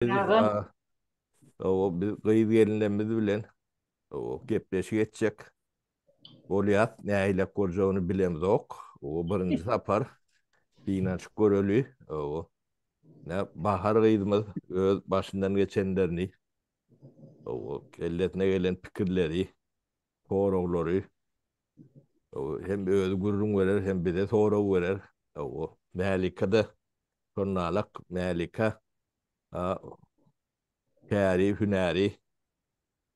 Biz o biz gyz gelinlerimiz bilen o gepleşik etjek bolýas. Nähilek boljagyny bilemzok. O birinji sapar synanyşyp göreli. O ne Bahar gyzymyz öz başyndan geçenlerini o kellesine gelen pikirleri, soraglary o hem özi gürrüň berer, hem bize sorag berer. O Mälika-da şonalak Mälika käri, hünäri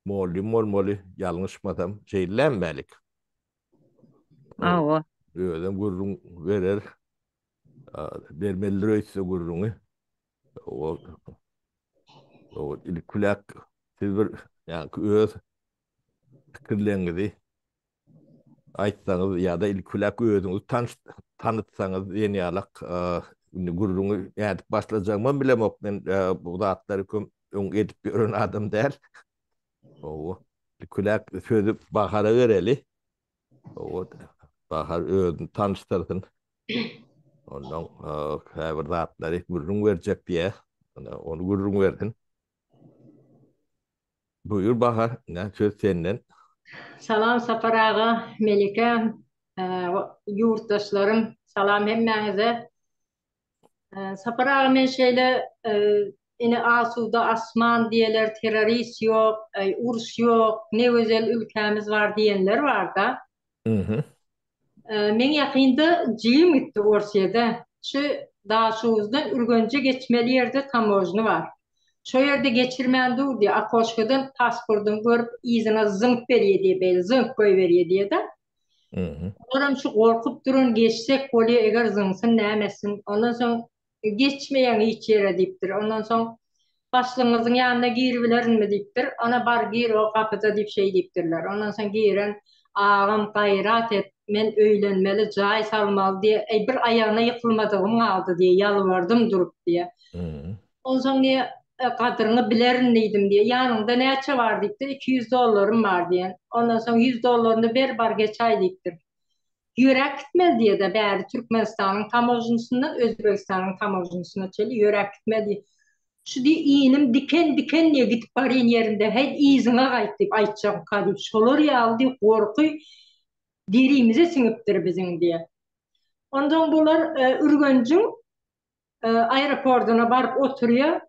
mugallym bolmaly, ýalňyşmasam, şeýlelämi Mälik? Hawa. Özem gürrüň berer. Bermelidir öýtse gürrüňi. O o ilk siz bir ýaňky öz pikirleriňizi aýtsaňyz ýa-da ilkiläk özüňizi tanyş tanytsaňyz diýen ýalak indi gürrüňi nädip başlajagymam bilemok men bu zatlary köp öň edip ýören adam däl. Hawa. Ilkiläk sözi Bahara bereli. Hawa. Bahar özüni tanyşdyrsyn. Ondan käbir zatlary gürrüň berjek diýýär. Ony gürrüň bersin. Buýur Bahar, ine söz senden. Salam Sapar aga, Melike, ýurtdaşlarym, salam hemmäňize. Sapar aga men şeýle ine asuda asman diýeler, terrorist ýok, uruş ýok, ne gözel ülkämiz bar diýenler barda. Meň ýakynda jigim gitdi Orsýede. Şu Daşoguzdan Ürgenje geçmeli ýerde tamožny bar. Şo ýerde geçirmän dur diýe, okoşkadan pasportyňy görüp yzyna zyňyp berýä diýe, beýle zyňyp goýberýä diýe-de. Olaram şu gorkup duran geçsek bolýa eger zyňsyn näme etsin. Ondan soň Geçmeýäň hiç ýere diýipdir. Ondan soň başlygyňyzyň ýanyna giribilerinmi diýipdir. Ona bar gir o gapyda diýip şeý diýipdirler. Ondan soň giren agam gaýrat et, men öýlenmeli, jaý salmaly diýe, eý bir aýagyna ýykylmadygym galdy diýe, ýalbardym durup diýe. Onsoň diýe, gadyryňy bilerin diýdim diýe. Ýanyňda näçe bar diýipdir, 200 dollarym bar diýen. Ondan soň 100 dollaryny ber bar geçaý diýipdir. Ýöräp gitmez diýede bäri Türkmenistanyň tamožnysyndan Özbegistanyň tamožnysyna çenli ýöräp gitmez diýe. Şu diýe inim diken diken diýe gidip barýan ýerinde häý yzyňa gaýt diýip aýtjakka diýip şolar ýaly diýip gorky derimize siňipdir biziň diýe. Onsoň bular Ürgenjiň aeroportyna baryp oturýar.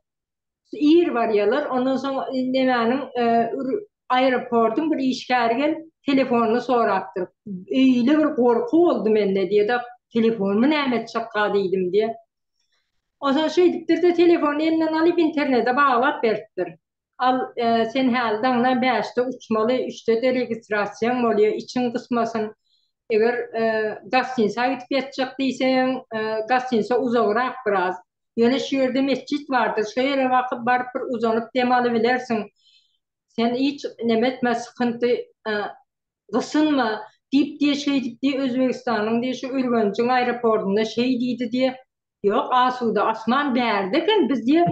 Ir barýarlar. Ondan soň nemäniň aeroportyň bir işgäri gelip telefonyny sorapdyr. Öýle bir gorky boldy mende diýdi. Telefonymy näme etjekka diýdim diýe. Onsoň şeýdipdir-de telefonyny elinden alyp internete baglap beripdir. Al, sen häli daňdan bäşde uçmaly, üçde-de registrasiýaň bolýar, içiň gysmasyn. Eger gostinisa gidip ýatjak diýseň, gostinisa uzagrak biraz. Ýöne şu ýerde metjit bardyr, şo ýere bakyp baryp bir uzanyp dem alybilersiň. Sen hiç neme etme, sykynty gysynma diýip diýe şeýdip diýe Özbegistanyň diýe şu Ürgenjiň aeroportunda şeý diýdi diýe. Ýok, asuda asman bärde eken biz diýe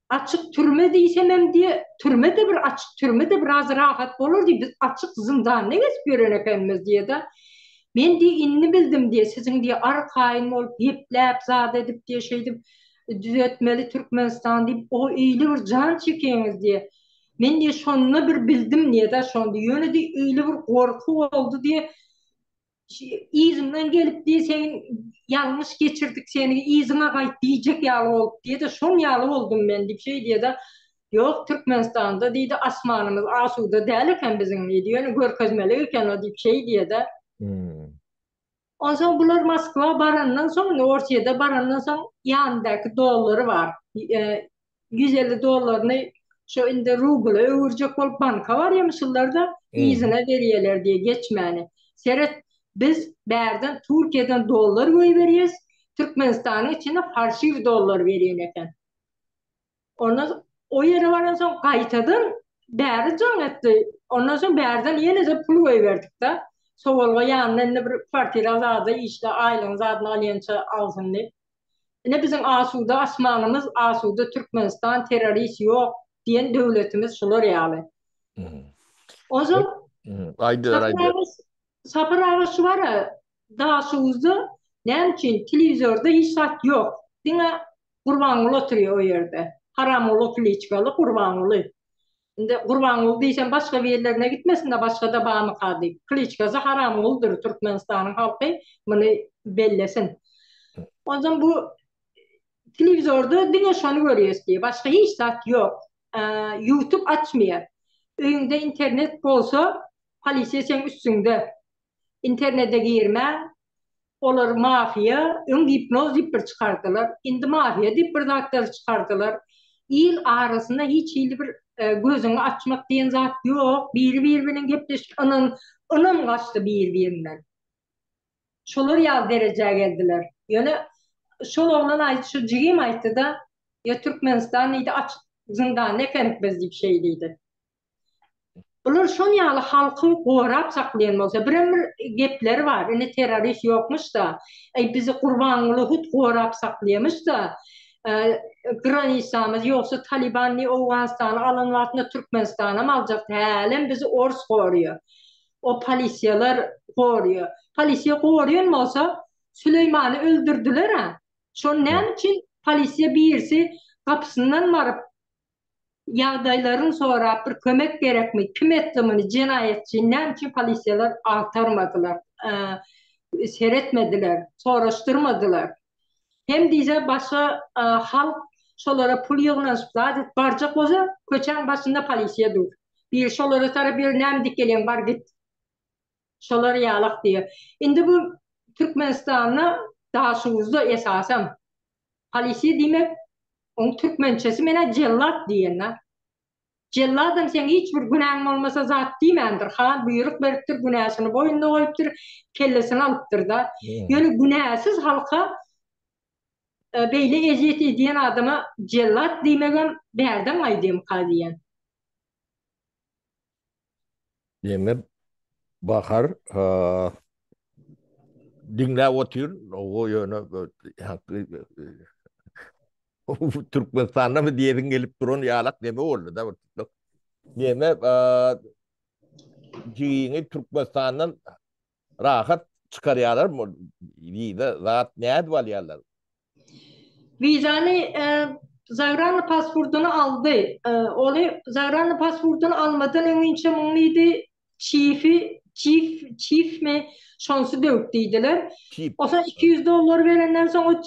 açyk türme diýsemem diýe türme-de bir açyk türme-de biraz rahat bolar diýip biz açyk zyndanda gezip ýören ekenimiz diýe-de. Men diýe indi bildim diýe siziň diýe arkaýyn bolup gepläp zat edip diýe şeýdip düzetmeli Türkmenistan diýip o eýle bir jan çekeňiz diýe. Men diýe şonda bir bildim diýe-de şonda ýöne diýe eýle bir gorky boldy diýe Yzymdan gelip diý sen ýalňyş geçirdik seni yzyňa gaýt diýjek ýaly bolup diýdi şon ýaly boldum men diýip şeý diýdi ýok Türkmenistanda diýdi asmanymyz asuda däl eken biziň diýdi ýöne görkezmeli eken o diýip şeý diýdi. Onsoň bular Moskwa barandan soň indi Orsýede barandan soň ýanyndaky dollary bar. 150 dollaryny şo indi rubla öwürjek bolup banka barýamyşynlar-da, yzyna berýärler diýe geçmäni. Seret, biz bärden Türkiýeden dollar goýberýäs, Türkmenistanyň içinde falşiw dollar berýän eken. Ondan o ýere baransoň gaýtadan bäri jaň etdi. Ondan soň bärden ýene-de pul goýberdik-de. Sowalga ýanyna indi bir kwartira zada işle, aýlygyň zadyny alýança alsyn diýip. Ine biziň asuda asmanymyz asuda Türkmenistan terrorist ýok diýen döwletimiz şular ýaly. Onsoň Aýdyber aýdyber. Sapar aga şu bara Daşoguzda näme üçin telewizorda hiç zat ýok. Diňe Gurbanguly oturýar o ýerde. Haramguly kliçkaly Gurbanguly. Indi Gurbanguly diýsem başga birlerine gitmesin-de başga-da barmyka diýip. Kliçkasy Haramgulydyr Türkmenistanyň halky muny bellesin. Onsoň bu telewizorda diňe şony görýäs diýýär. Başga hiç zat ýok. Youtube açmaýar. Öýüňde internet bolsa polisiýa seň üstüňde. Internete girmäň. Olar mafiýa, öň gipnoz diýip bir çykardylar. Indi mafiýa diýip bir zatlary çykardylar. Il arasynda hiç hili bir gözüňi açmak diýen zat ýok. Biri-biri bilen gepleşip ynan ynam gaçdy bir-birinden. Şolar ýaly derejä geldiler. Ýöne şol oglan aýtdy, şu jigim aýtdy-da, ýa Türkmenistan diýdi, açyk zyndanda ekenik biz diýip şeý diýdi. Bular şon ýaly halky gorap saklaýan bolsa, birem bir gepleri bar, indi terrorist ýokmuş-da, äý bizi Gurbanguly hut gorap saklaýamyş-da, granisamyz ýogsa Taliban ni Owganystany alan wagtynda Türkmenistanam aljakdy, hälem bizi ors goraýar. O polisiýalar goraýar. Polisiýa goraýan bolsa, Süleýmany öldürdiler-ä. Şony näme üçin polisiýa birisi gapysyndan baryp ýagdaýlaryny sorap bir kömek gerekmi, kim etdi muny, jenaýatçyny näme üçin polisiýalar agtarmadylar, seretmediler, soraşdyrmadylar. Hem diýse başga halk şolara pul ýygnanyşyp zat edip barjak bolsa köçäň başynda polisiýa dur. Biri şolara tarap ýör näme dikeleň bar git. Şolar ýalak diýýär. Indi bu Türkmenistanda Daşoguzda esasan Polisiýa diýmek, oň türkmençesi menä jellat diýen-dä. Jelladam seň hiç bir günäň bolmasa zat diýmändir, han buýruk beripdir, günäsini boýnuna goýupdyr, kellesini alypdyr-da. Ýöne günäsiz halka beýle ezýet edýän adama jellat diýmegem bärden gaýdýamyka diýýän. Ýeňňe Bahar diňläp otyr, o ýöne Türkmenistanda mı diýesiň gelip duran ýalak neme boldy da bir tutluk. Neme jigiňi Türkmenistandan Rahat çykarýarlarmy wiza zat nädip alýarlar? Wizany zagrany pasportyny aldy. Ony zagrany pasportyny almadan öňinçe muň diýdi çifi çif çifmi şonsy döwük diýdiler. Çip. Osa 200 dollar berenden soň o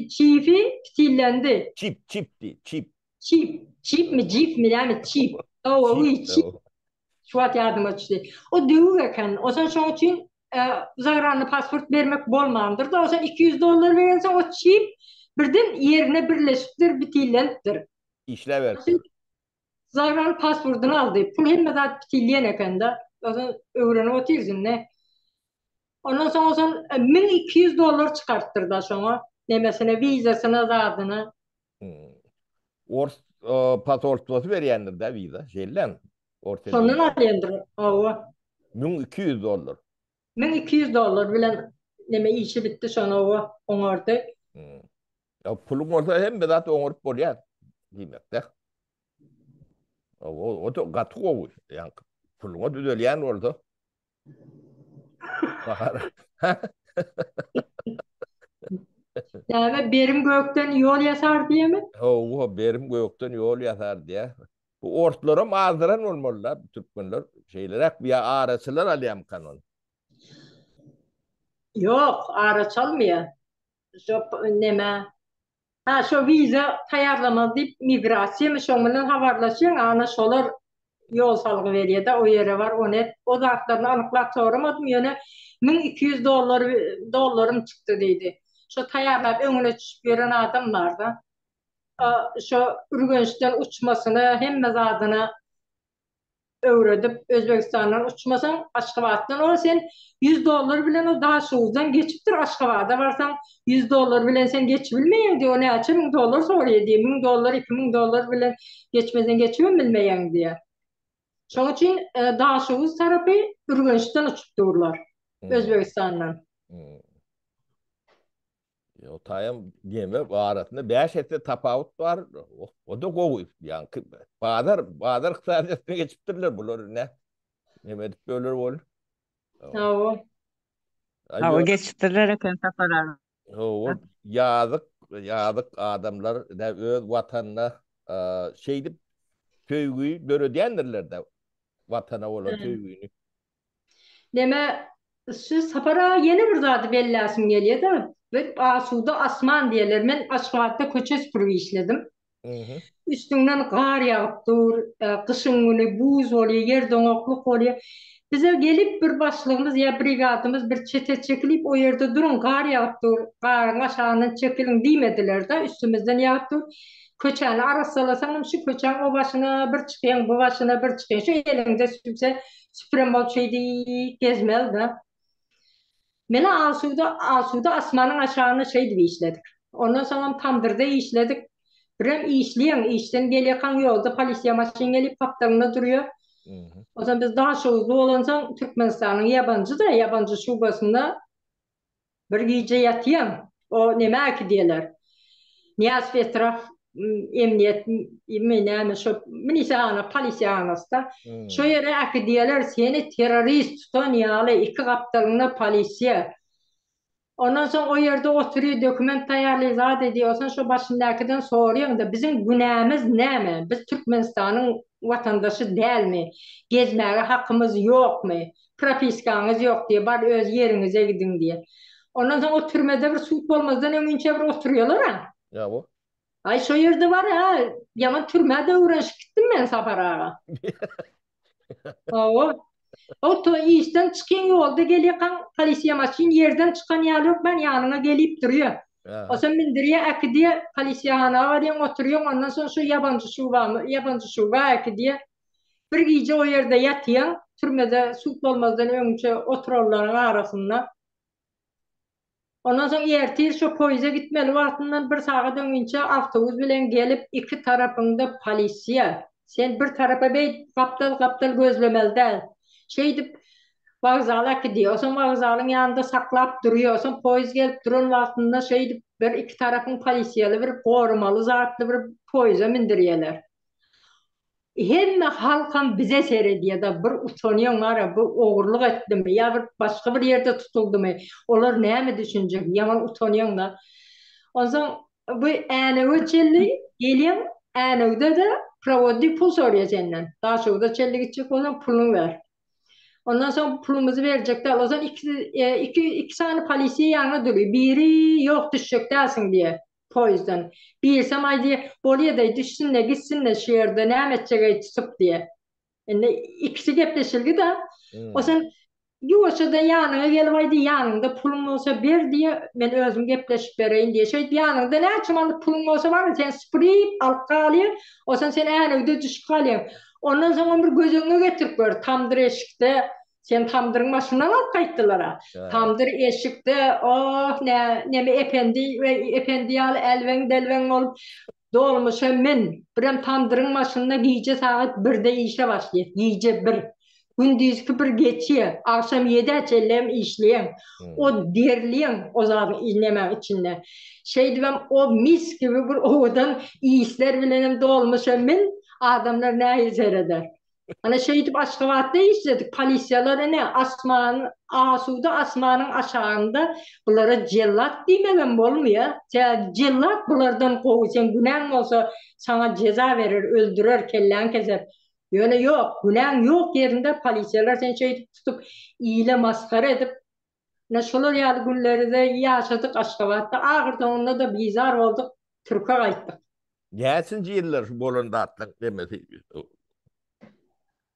çifi pitillendi. Çip çip diý çip. Çip çipmi jifmi näme çip. Hawa çip. Şu wagt ýadyma düşdi. O döwük eken. Osan şoň üçin zagranny pasport bermek bolmandyr-da. Osan 200 dollar berensoň o çip birden ýerine birleşipdir, bitillenipdir. Işläberipdir. Zagran pasportyny aldy. Pul hemme zat bitilleýän eken-de. Osan öwrenip otyrys indi. Ondan soň osan 1200 dollar çykarypdyr-da şoňa. Nemesine, wizasyna, zadyna. Ors pasolstwosy berýändir-dä wiza, şeýle-dämi? Orsýetiň. Şondan alýandyr, hawa. 1200 dollar. 1200 dollar bilen neme işi bitdi şony hawa, oňardy. Ýa puluň bolsa hemme zat oňaryp bolýar diýmek-dä. O o gaty gowy. Ýa puluňa düzelýän bolsa. Bahar. Näme berim gökden ýol ýasar diýemi? Hawa, berim gökden ýol ýasar diýä. Bu orslaram azdyran bolmaly-da, bu türkmenler. Şeýleräk ýa araçylar alýamykan ony? Ýok, araçy almaýar. Şo neme Ha şo wiza taýýarlamaly diýip migrasiýamy şoň bilen habarlaşýaň ana şolar ýol salgy berýädä o ýere bar ony et o zatlaryny anyklap soramadym ýöne 1200 dollar dollarym çykdy diýdi şo taýýarlap öňüne düşüp ýören adam barda şo Ürgençden uçmasyna hemme zadyna öwredip Özbegistandan uçmasaň Aşgabatdan ol sen 100 dollar bilen o Daşoguzdan geçipdir Aşgabada barsaň 100 dollar bilen sen geçibilmeýäň diýýär o näçe müň dollar soraýar diýýär 1000 dollar 2000 dollar bilen geçmeseň geçibem bilmeýäň diýýär. Şoň üçin Daşoguz tarapy Ürgençden uçup durlar Özbegistandan. Ýo taýam diýme arasynda 5 esse tapawut bar. O da gowy. Ýaňky bazar, bazar ykdysadyýetine geçipdirler bular ne. Neme edip böler bol. Hawa. Hawa geçipdirler eken Sapar aga. Hawa, ýazyk, ýazyk adamlar ne öz watanyna. Şeýdip söýgi döredýändirler-dä, Watana bolan söýgini. Neme, şu Sapar aga ýene bir zady belläsim gelýär-de, bir asuda asman diýerler. Men Aşgabatda köçe süpürip işledim. Üstüňden gar ýagyp dur, gyşyň güni buz bolýar, ýer doňaklyk bolýar. Bize gelip bir başlygymyz ýa brigadymyz bir çete çekilip o ýerde duruň, gar ýagyp dur, garyň aşagyndan çekiliň diýmediler-de, üstümizden ýagyp dur. Köçäni arassalasaňam şu köçäň o başyna bir çykýaň, bu başyna bir çykýaň. Şu eliňde süpse, süpüren bolup şeýdip gezmeli-de. Menä asuda, asuda asmanyň aşagynda şeýdip işledik. Ondan soňam tamdyrda işledik. Birem işleýäň, işden gelýärkaň ýolda polisiýa maşyn gelip gapdalynda durýar. Onsoň biz Daşoguzly bolansoň Türkmenistanyň ýabanjy-da, ýabanjy şubasynda Bir gije ýatýaň, o nämä äkidýärler? Nyýazow etrap emniýetmi näme şo milisihana, polisiýahanasy-da. Şo ýere äkidýärler, seni terrorist tutan ýaly iki gapdalyňda polisiýa. Ondan soň o ýerde oturýar, dokument taýýarlaýar, zat edýär. Onsoň şo başyndakiden soraýaň-da, biziň günämiz näme? Biz Türkmenistanyň watandaşy dälmi? Gezmäge hakymyz ýokmy? Propiskaňyz ýok diýýär, bar öz ýeriňize gidiň diýýär. Ondan soň o türmede bir sud bolmazdan öňinçä bir oturýarlar-a. Ýa-o. Aý şo ýerde bar-a, ýaman türmä-de öwrenişip gitdim men Sapar aga. Hawa. O to işden çykyň ýolda gelýärkaň polisiýa maşyn ýerden çykan ýaly hökmän ýanyňa gelip durýar. Osan mindirýär, äkidýär, polisiýahana barýaň, oturýaň, ondan soň şu ýabanjy şubamy, ýabanjy şuba äkidýär. Bir gije o ýerde ýatýaň, türmede sud bolmazdan öňçe oturanlaryň arasynda. Ondan soň ertir şo poýeza gitmeli wagtyndan bir sagat öňinçä awtobus bilen gelip iki tarapyňda polisiýa. Sen bir tarapa beýdip gapdal-gapdal gözlemeli däl. Şeýdip wokzala äkidýär. Onsoň wokzalyň ýanynda saklap durýar. Onsoň poýez gelip duran wagtynda şeýdip bir iki tarapyň polisiýaly bir goramaly zatly bir poýeza mindirýärler. Hemme halkam bize seredýada bir utanýaň bara bu ogurlyk etdimi ýa bir başga bir ýerde tutuldymy olar näme düşünjek ýaman utanýaňda onsoň bu Änewe çenli gelýäň Änewde-de prowodnik pul sorýa senden Daşoguza çenli gitjek bolsaň puluňy ber ondan soň pulumyzy berjek däl onsoň iki iki sany polisiýa ýanyňda durýa biri ýok düşjek dälsiň diýýä Poýezdden. Bilsem aýdýa, bolýa-daý, düşsün-de, gitsin-de şu ýerde, näme etjek-eý tutup diýýä. Indi ikisi gepleşilgi-de. Onsoň ýuwaşjadan ýanyňa gelip aýdýa, ýanyňda puluň bolsa ber diýýä, men özüm gepleşip bereýin diýýä. Şeýdip ýanyňda näçe manat puluň bolsa bar, seni süpürip alyp galýa, onsoň sen Änewde düşüp galýaň. Ondan soňam bir göz öňüňe getirip gör, tamdyr eşikde Sen tamdyryň başyndan alyp gaýtdylar-a. Tamdyr eşikde, oh, nä, neme ependi we ependi ýaly älbeň-delbeň bolup, dolmuşa min. Birem tamdyryň başynda gije sagat birde işe başlaýas. Gije bir. Gündizki bir geçýä. Agşam ýedä çenlem işleýäň. O derleýäň o zadyň nemäň içinde. Şeýdibem o mis kibi bir owadan işler bilenem dolmuşa min. Adamlar nähili sereder. Ana şeýdip Aşgabatda işledik. Polisiýalar ine asman asuda asmanyň aşagynda bulara jellat diýmegem bolmaýar. Sebäbi jellat bulardan gowy. Seň günäň bolsa saňa jeza berer, öldürer, kelläňi keser. Ýöne ýok, günäň ýok ýerinde polisiýalar seni şeýdip tutup ile masgara edip ine şolar ýaly günleri-de ýaşadyk Aşgabatda. Ahyrsoňunda-da bizar bolduk, türke gaýtdyk. Näçinji ýyllar şu bolan zatlaryň nemesi?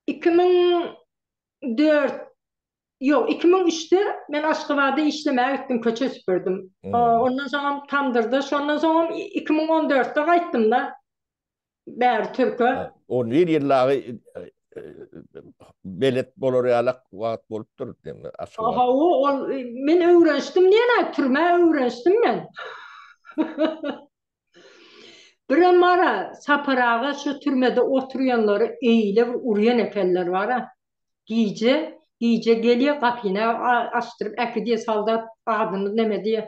2004 ýok, 2003-de men Aşgabada işlemäge gitdim, köçe süpürdim. Ondan soňam tamdyrda, şondan soňam 2014-de gaýtdym-da bäri türke. 11 ýyl dagy belet bolar ýalak wagt bolupdyr diýme Aşgabat. Hawa, ol men öwrenişdim diýen-ä, türmä öwrenişdim men. Birem bara Sapar aga şu türmede oturýanlary eýle bir urýan ekenler bara. Gije, gije gelýär gapyny açdyryp äkidýär soldat adyny neme diýýär.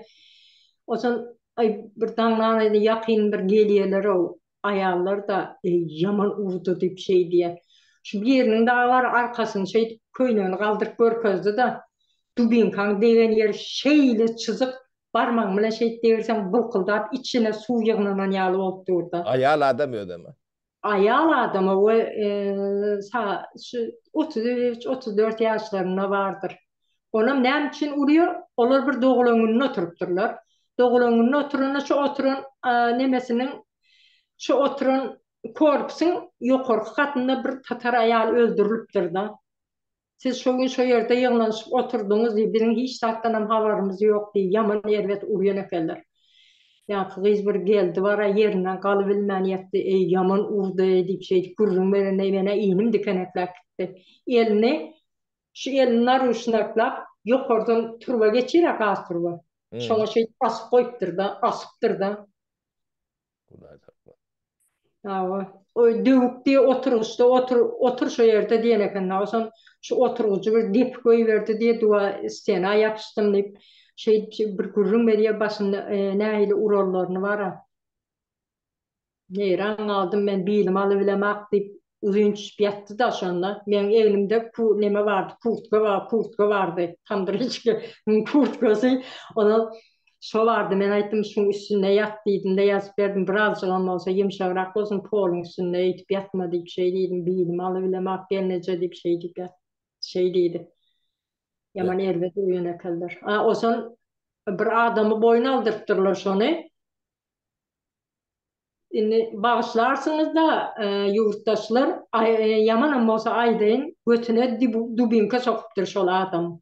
Onsoň aý bir daňdan ýakyn bir gelýärler-ow aýallar-da eý ýaman urdy diýip şeý diýýär. Şu biriniň dagy bar arkasyny şeýdip köýnegini galdyryp görkezdi-de, dubinkaň degen ýeri şeýle çyzyk. Barmagyň bilen şeýdip degirseň bulkuldap içine suw ýygnanan ýaly bolup dur-da. Aýal adam özem. Aýal adama we sa şu 33, 34 ýaşlarynda bardyr. Onam näme üçin urýar? Olar bir doglan gününde oturypdyrlar. Doglan gününde oturanda şu oturan nemesiniň şu oturan korpusyň ýokarky gatynda bir tatar aýal öldürilipdir-da. Siz şo gün şo ýerde ýygnanyşyp oturdyňyz diý, biziň hiç zatdanam habarymyz ýok diý, ýaman erbet urýan ekenler. Ýaňky gyz bir geldi bara ýerinden galybilmän ýatdy, eý, ýaman urdy-eý diýip şeýdip gürrüň berende menä inim dikenekläp gitdi. Elini, şu elini naruşnaklap, ýokardan turba geçir-ä gaz turba. Şoňa şeýdip asyp goýupdyr-da, asypdyr-da. Hudaý saklasyn. Hawa. O döwük diýe oturgyçda otur, otur şo ýerde diýen eken. Onsoň şu oturgyjy bir depip goýberdi diýe duwa stena ýapyşdym diýip, şeýdip bir gürrüň berýär başynda nähili uranlaryny bara. Heýran galdym men bilim alybilemak diýip uzyn düşüp ýatdy-da şonda. Meň egnimde ku neme bardy, kurtka bar, kurtka bardy. Tamdyr içki kurtkasy. Ondan şo bardy. Men aýtdym, şuň üstünde ýat diýdim-de ýazyp berdim. Birazjygam bolsa ýumşagrak bolsun poluň üstünde eýdip ýatma diýip şeý diýdim. Bilim alybilemak gelneje diýip şeý diýip ýat, şeý diýdi. Ýaman erbet uýan ekenler. A osan bir adamy boýun aldyrypdyrlar şony. Indi bagyşlarsyňyz-da, ýurtdaşlar, ýamanam bolsa aýdaýyn, götüne dubinka sokupdyr şol adam.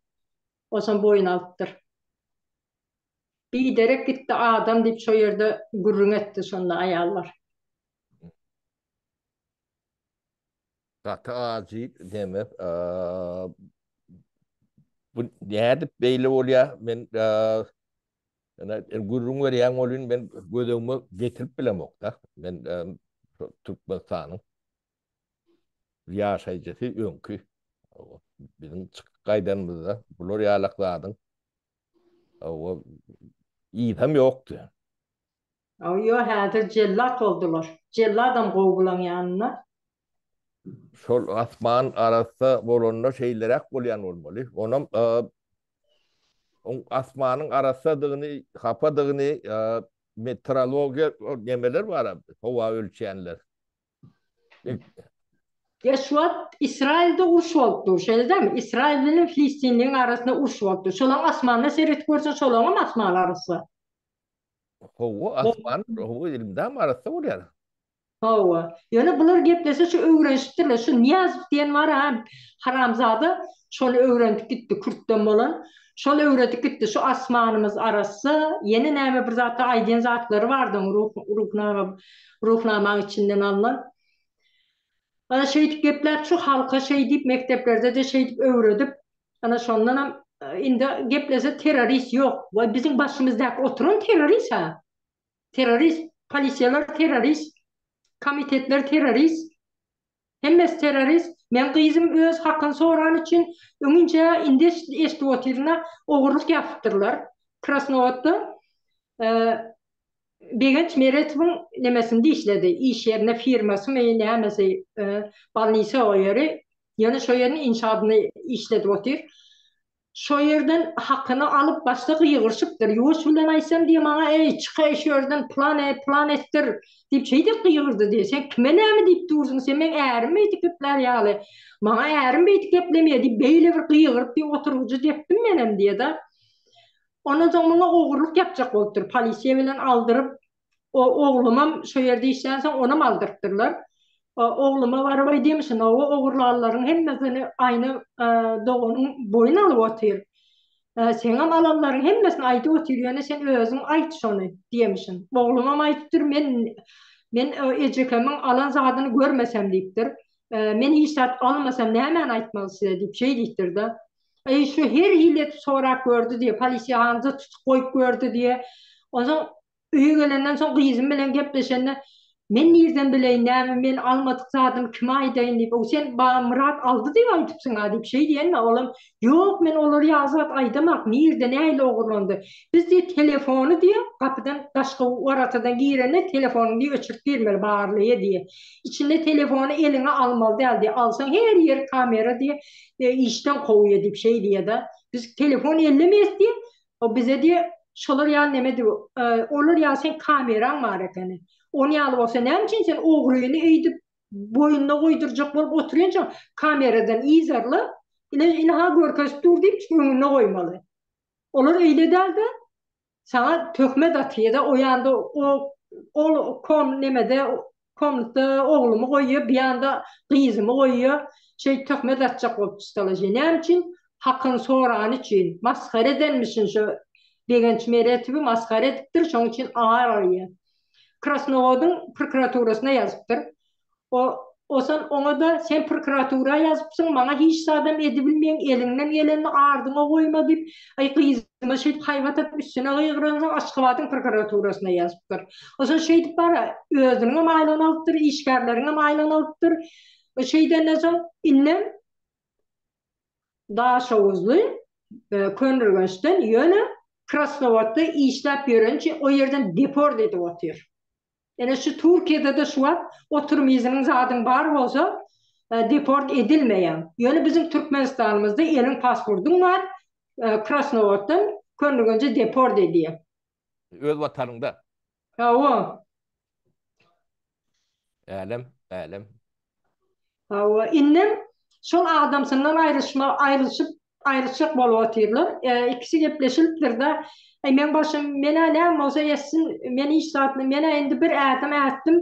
Otam boýun alypdyr. Biderek gitdi adam diýip şo ýerde gürrüň etdi şonda aýallar. Gaty ajy neme bu nädip beýle bolýar men Ýöne gürrüň berýäň welin men göz öňüme getirip bilemok-da. Men Türkmenistanyň ýaşaýjysy öňki biziň çykyp gaýdanymyzda bular ýalak zadyň yzam ýokdy. Ýo häzir jellat boldular. Jelladam gowy bulaň ýanynda. Şol asman arassa bolanda şeýleräk bolýan bolmaly. Onam oň asmanyň arassadygyny, hapadygyny meteorologiýa nemeler bar, howa ölçýänler. Ýa şu wagt Ysraýylda uruş bolup dur, şeýle dälmi? Ysraýyl bilen Filistinliň arasynda uruş bolup dur. Şolaň asmanyna seredip görseň, şolaňam asmany arassa. Hawa, asman, hawa, elmydama arassa bolýar. Hawa. Ýöne bular geplese şu öwrenişipdirler. Şu Nyýazow diýen bar-a, haramzada, şony öwrenip gitdi, kürtden bolan. Şol öwredip gitdi. Şu asmanymyz arassa, ýene näme bir zatlar aýdýan zatlary bardy oň ruh, ruhnama, ruhnamaň içinden alnan. Ana şeýdip gepläp şu halka şeý diýip mekdeplerde-de şeýdip öwredip, ana şondanam indi geplese terrorist ýok. Waý biziň başymyzdaky oturan terrorist-ä. Terrorist, polisiýalar terrorist, komitetler terrorist. Hemmesi terrorist. Meň gyzym öz hakyny sorany üçin öňinçä indi eşidip otyryn-a ogurlyk ýapypdyrlar. Krasnowodda Begenç Meretowyň nemesinde işledi. Iş ýerinde firmasymy nämesi bolnisa o ýeri. Ýöne şo ýerini inşadyny işledip otyr. Şo ýerden hakyny alyp başda gygyryşypdyr. Ýuwaş bilen aýtsam diýe maňa eý çyk-eý şu ýerden pylan eý pylan etdir diýip şeýdip gygyrdy diýe. Sen kime näme diýip dursuň sen meň ärim beýdip geplär ýaly. Maňa ärim beýdip geplemeýär diýip beýle bir gygyryp diýip oturgyjy depdim menem diýe-de. Ondan soň muňa ogurlyk ýapjak bolupdyr. Polisiýa bilen aldyryp O oglumam şo ýerde işlänsoň onam aldyrypdyrlar. Ogluma baryp aýdýmyşyn, o ogurlanlaryň hemmesini Aýna doganyň boýun alyp otyr. Seňem alanlaryň hemmesini aýdyp otyr, ýöne sen özüň aýt şony diýemişin. Oglumam aýdypdyr, men men ejekemiň alan zadyny görmesem diýipdir. Men hiç zat almasam nämäni aýtmaly size diýip şeý diýipdir-de. Eý şu her hili edip sorap gördi diýe, polisiýahanyda tutup goýup gördi diýe. Onsoň öýe gelenden soň gyzym bilen gepleşende men nirden bileýin näme men almadyk zadymy kime aýdaýyn diýip, o sen Myrat aldy diýip aýdypsyň-a diýip şeý diýende olam ýok men olar ýaly zat aýdamak nirde nähili ogurlandy. Biz diýe telefony diýe gapydan daşky waratadan girende telefonyňy diýe öçürip girmeli barlyýa diýe. Içinde telefony eliňe almaly däl diýe alsaň her ýeri kamera diýe işden kowýa diýip şeý diýe-de. Biz telefon ellemeýäs diýe. O bize diýe. Şolar ýaly neme diw, olar ýaly seň kameraň bar ekeni. Ony ýaly bolsa näme üçin sen ogryny öýdüp boýnuna goýdurjak bolup oturýançaň kameradan yzarla, ine ynha görkezip dur diýip öňünde goýmaly. Olar öýle dälde, Saňa töhmet atýada o ýanda o ol kom nemede komnatda oglumy goýýa bu ýanda gyzymy goýýa şeýdip töhmet atjak bolup çytalaja näme üçin hakyny sorany üçin masgara edenmişin şo Begenç Meretowy masgara edipdir şoň üçin ar alýa Krasnowodyň prokuraturasyna ýazypdyr O, osan oňa-da sen prokuratura ýazypsyň, maňa hiç zadam edibilmeýäň, eliňden gelenini ardyňa goýma diýip, aý gyzyma şeýdip haýbat atyp üstüne gygyransoň Aşgabadyň prokuraturasyna ýazypdyr. Osan şeýdip bar-a, özüniňem aýlygyny alypdyr, işgärleriňem aýlygyny alypdyr. Şeýdenden soň indem Daşoguzly, Köneürgençden ýöne Krasnowodda işläp ýöreni üçin o ýerden deport edip otyr. Ene şu Türkiýede-de şu wagt oturum izniniň zadyň bar bolsa deport edilmeýäň. Ýöne biziň Türkmenistanymyzda eliň pasportyň bar Krasnowoddan Köneürgenje deport edýär. Öz watanyňda. Hawa. Älem, älem. Hawa, indem şol adamsyndan aýryşma, aýrylyşyp, aýrylyşjak bolup otyrlar. Ikisi gepleşilipdir-de, Äý, meň başym, men-ä näme bolsa etsin, men hiç zat, men-ä indi bir ädim ätdim,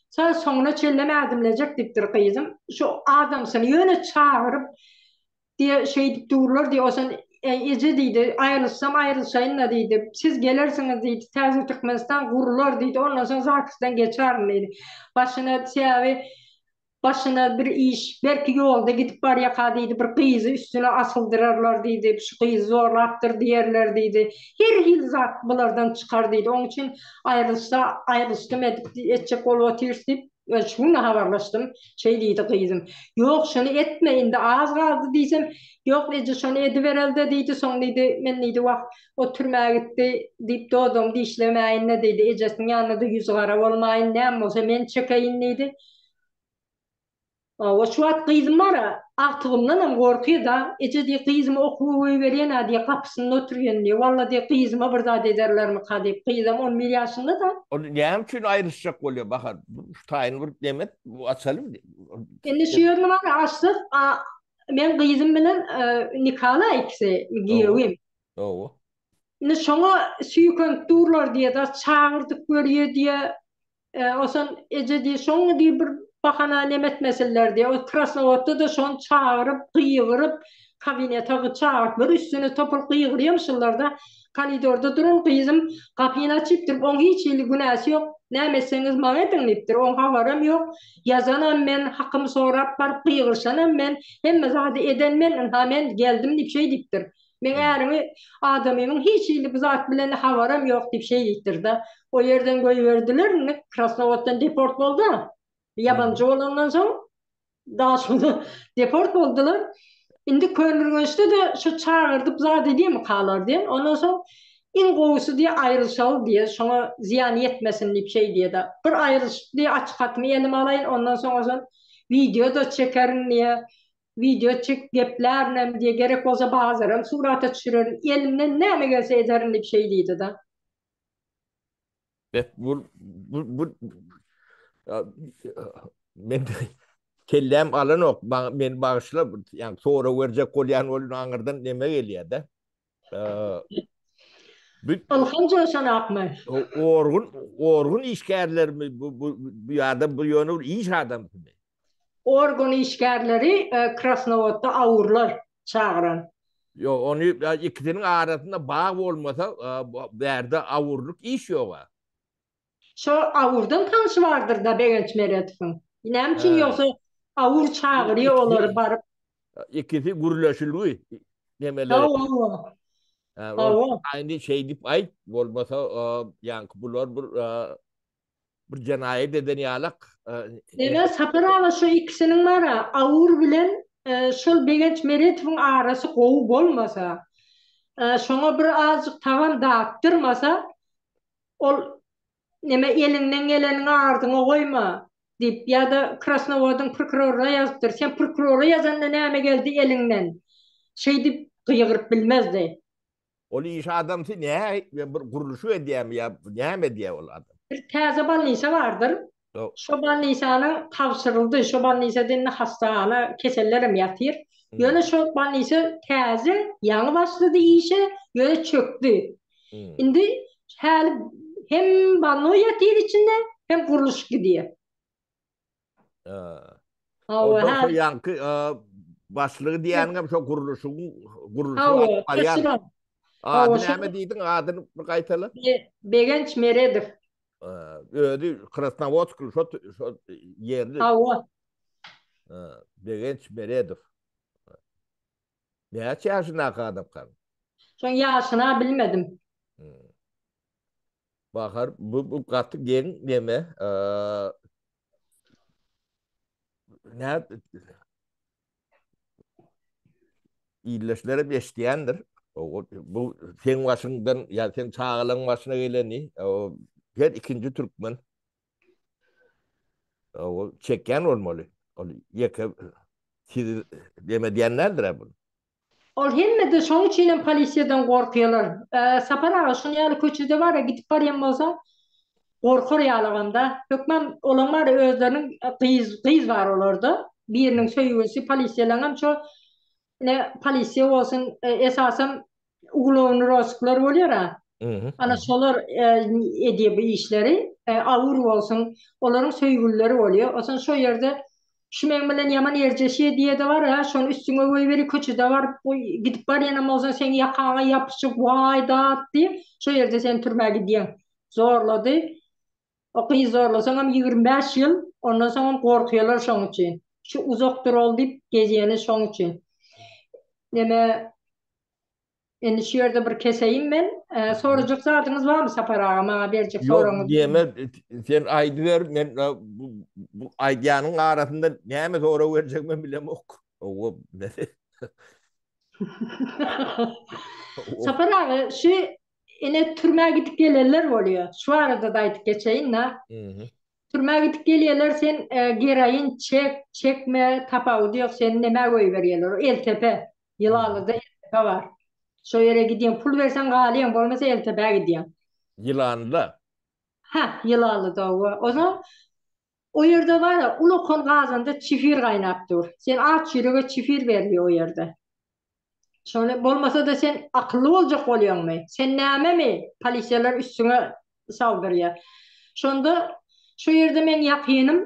sa soňuna çenlem ädimlejek diýipdir gyzym. Şu adamsyny ýöne çagyryp, Diýe, şeýdip durlar diýe, osan, Eý, eje diýdi, aýrylyşsam aýrylyşaýyn-da diýdi. Siz gelersiňiz diýdi, täze Türkmenistan gurular diýdi, ondan soň ZAGS-dan geçerin diýdi. Başyna sebäbi başyna bir iş, belki ýolda gidip barýaka diýdi, bir gyzy üstüne asyldyrarlar diýdi, şu gyzy zorlapdyr diýerler diýdi. Her hili zat bulardan çykar diýdi. Oň üçin aýrylyşsa aýrylyşdym edip etjek bolup otyrys diýip, Şu gün habarlaşdym, şeý diýdi gyzym. Ýok, şony etme, indi az galdy diýsem, Ýok, eje, şony edibereli-de diýdi, soň diýdi, men diýdi, wah, o türmä gitdi diýip dodagymy dişlemäýin-de diýdi, ejesiniň ýanynda-da ýüzi gara bolmaýyn, näme bolsa men çekeýin diýdi. Hawa, şu wagt gyzym bar-a, agtygymdanam gorkýa-da, eje diýýär, gyzymy okuwa goýberýän-ä diýýär, gapysynda oturýan diýýär, walla diýýär, gyzyma bir zat ederlermika diýip, gyzam on bir ýaşynda-da. Ol näme üçin aýrylyşjak bolýar, Bahar? Şu taýyny bir neme et, açaly. Indi şu ýerini bar-a, açsak, a, meň gyzym bilen nikala ikisi, giýewim. Hawa. Indi şoňa süýkenip durlar diýýär-de, çagyrdyk görýär diýýär, Osan eje diý, şoňa diý bir bahana neme etmesinler diý. O Krasnowodda-da şony çagyryp, gygyryp, kabinete çagyryp, bir üstüne topulyp gygyrýamyşynlar-da. Koridorda duran gyzym gapyny açypdyr, oň hiç hili günäsi ýok, näme etseňiz maňa ediň diýipdir. Oň habaram ýok. Ýazanam men, hakymy sorap baryp gygyryşanam men, hemme zady eden men, ynha men geldim diýip şeý diýipdir. Meň ärimi adamymyň hiç hili bu zat bilen habaram ýok diýip şeý diýipdir-de. O ýerden goýberdiler, indi Krasnowoddan deport boldy-a. Ýabanjy bolandan soň Daşoguzdan deport boldular. Indi Köneürgençde-de şu çagyrdyp zat edýärmikalar diýen. Ondan soň iň gowusy diýýär aýrylyşaly diýýär, şoňa zyýan ýetmesin diýip şeý diýýär-de. Bir aýrylyşyp diýýär açyk hatymy elime alaýyn, ondan soň ozal wideo-da çekerin diýýär. Wideo çek geplärinem diýe gerek bolsa bazaram surata düşürerin elimden näme gelse ederin diýip şeý diýdi-da. Bet bu bu bu men kelläm alanok meni bagyşla ýa sorag berjek bolýan bolýan aňyrdan neme gelýär-de. Ylham joşanakmy? Orgun orgun işgärlermi bu bu bu ýa-da bu ýöne bir iş adamsymy? Organ işgärleri Krasnowodda awurlar çagyran. Ýok, ony ikisiniň arasynda bag bolmasa, bärde awurlyk iş ýog-a. Şo awurdan tanşy bardyr-da Begenç Meretowyň. Näme üçin ýogsa awur çagyrýa olary baryp. Ikisi gürleşilgi nemeler. Hawa. Hawa. Indi şeýdip aýt, bolmasa ýaňky bular bir bir jenaýat eden ýalak. Ene Sapar aga şu ikisiniň bara Awur bilen şol Begenç Meretowyň arasy gowy bolmasa, şoňa bir azjyk tagam datdyrmasa, ol neme eliňden geleniňi ardyňa goýma diýip ýa-da Krasnowodyň prokuroryna ýazypdyr. Sen prokurora ýazanda näme geldi eliňden? Şeýdip gygyryp bilmezdi. Ol iş adamsy nä bir gurluşyk edýärmi ýa näme edýär ol adam? Bir täze bolnisa bardyr. Şo bolnisanyň tabşyryldy. Şo bolnisada indi hassahana kesellerem ýatyr. Ýöne şo bolnisa täze, ýaňy başlady işe, ýöne çökdi. Indi häli hem bolnoý ýatyr içinde, hem gurluşyk gidýär. Hawa, ha. Şo ýaňky başlygy diýýäniňem şo gurluşygyň gurluşygy alyp barýan. Ady näme diýdiň? Adyny bir gaýtala. Begenç Meredow. Özi Krasnowodskly şo şo ýerli. Hawa. Begenç Meredow. Näçe ýaşyndaky adamkan? Şoň ýaşyny bilmedim. Bahar bu, bu gaty geň neme. Ne Illeşlerem eşidýändir. Bu seň başyňdan ýa seň çagalaň başyna geleni, her ikinji türkmen o çekýän bolmaly. Ol ýeke sizi neme diýen däldir-ä bu. Ol hemme-de şoň üçinem polisiýadan gorkýalar. Sapar aga şuny ýaly köçede bar-a gidip barýan bolsaň gorkar ýalagam-da. Hökman olaň bar-a özleriniň gyz gyz bar olarda. Biriniň söýgülisi polisiýalaňam şo ine polisiýa bolsun esasam Uglowny rosklar bolýar-a. Ana şolar edýär bu işleri. Awur bolsun, olaryň söýgülileri bolýar. Onsoň şo ýerde şu meň bilen ýaman erjeşýär diýede bar-a, şony üstüňe goýberi, köçede baryp gidip barýanam bolsaň seň ýakaňa ýapyşyp waý dat diýip, şo ýerde sen türmä gidýäň. Zorlady. O gyz zorlasaňam 25 ýyl, ondan soňam gorkýarlar şoň üçin. Şu uzak dur ol diýip gezýäni şoň üçin. Neme Indi şu ýerde bir keseýin men. Sorajak zadyňyz barmy Sapar aga maňa berjek soragyňyz? Ýok, diýeme, sen aýdyber, men bu aýdýanyň arasynda näme sorag berjegimi bilemok. Owa, Sapar aga, şu ine türmä gidip gelenler bolýar. Şu barada-da aýdyp geçeýin-dä. Türmä gidip gelýärler, sen geroin çek, çekme, tapawudy ýok, seni nämä goýberýärler, Eltepe. Ýylanlyda Eltepe bar. Şo ýere gidýäň, pul berseň galýaň, bolmasa Eltepä gidýäň. Ýylanlyda? Hä, Ýylanlyda, hawa. Onsoň o ýerde bar-a, ulakan gazanda çifir gaýnap dur. Sen aç ýürege çifir berilýär o ýerde. Şony bolmasa-da sen akylly boljak bolýaňmy? Sen nämemi? Polisiýalar üstüňe saldyrýar. Şonda şo ýerde meň ýakynym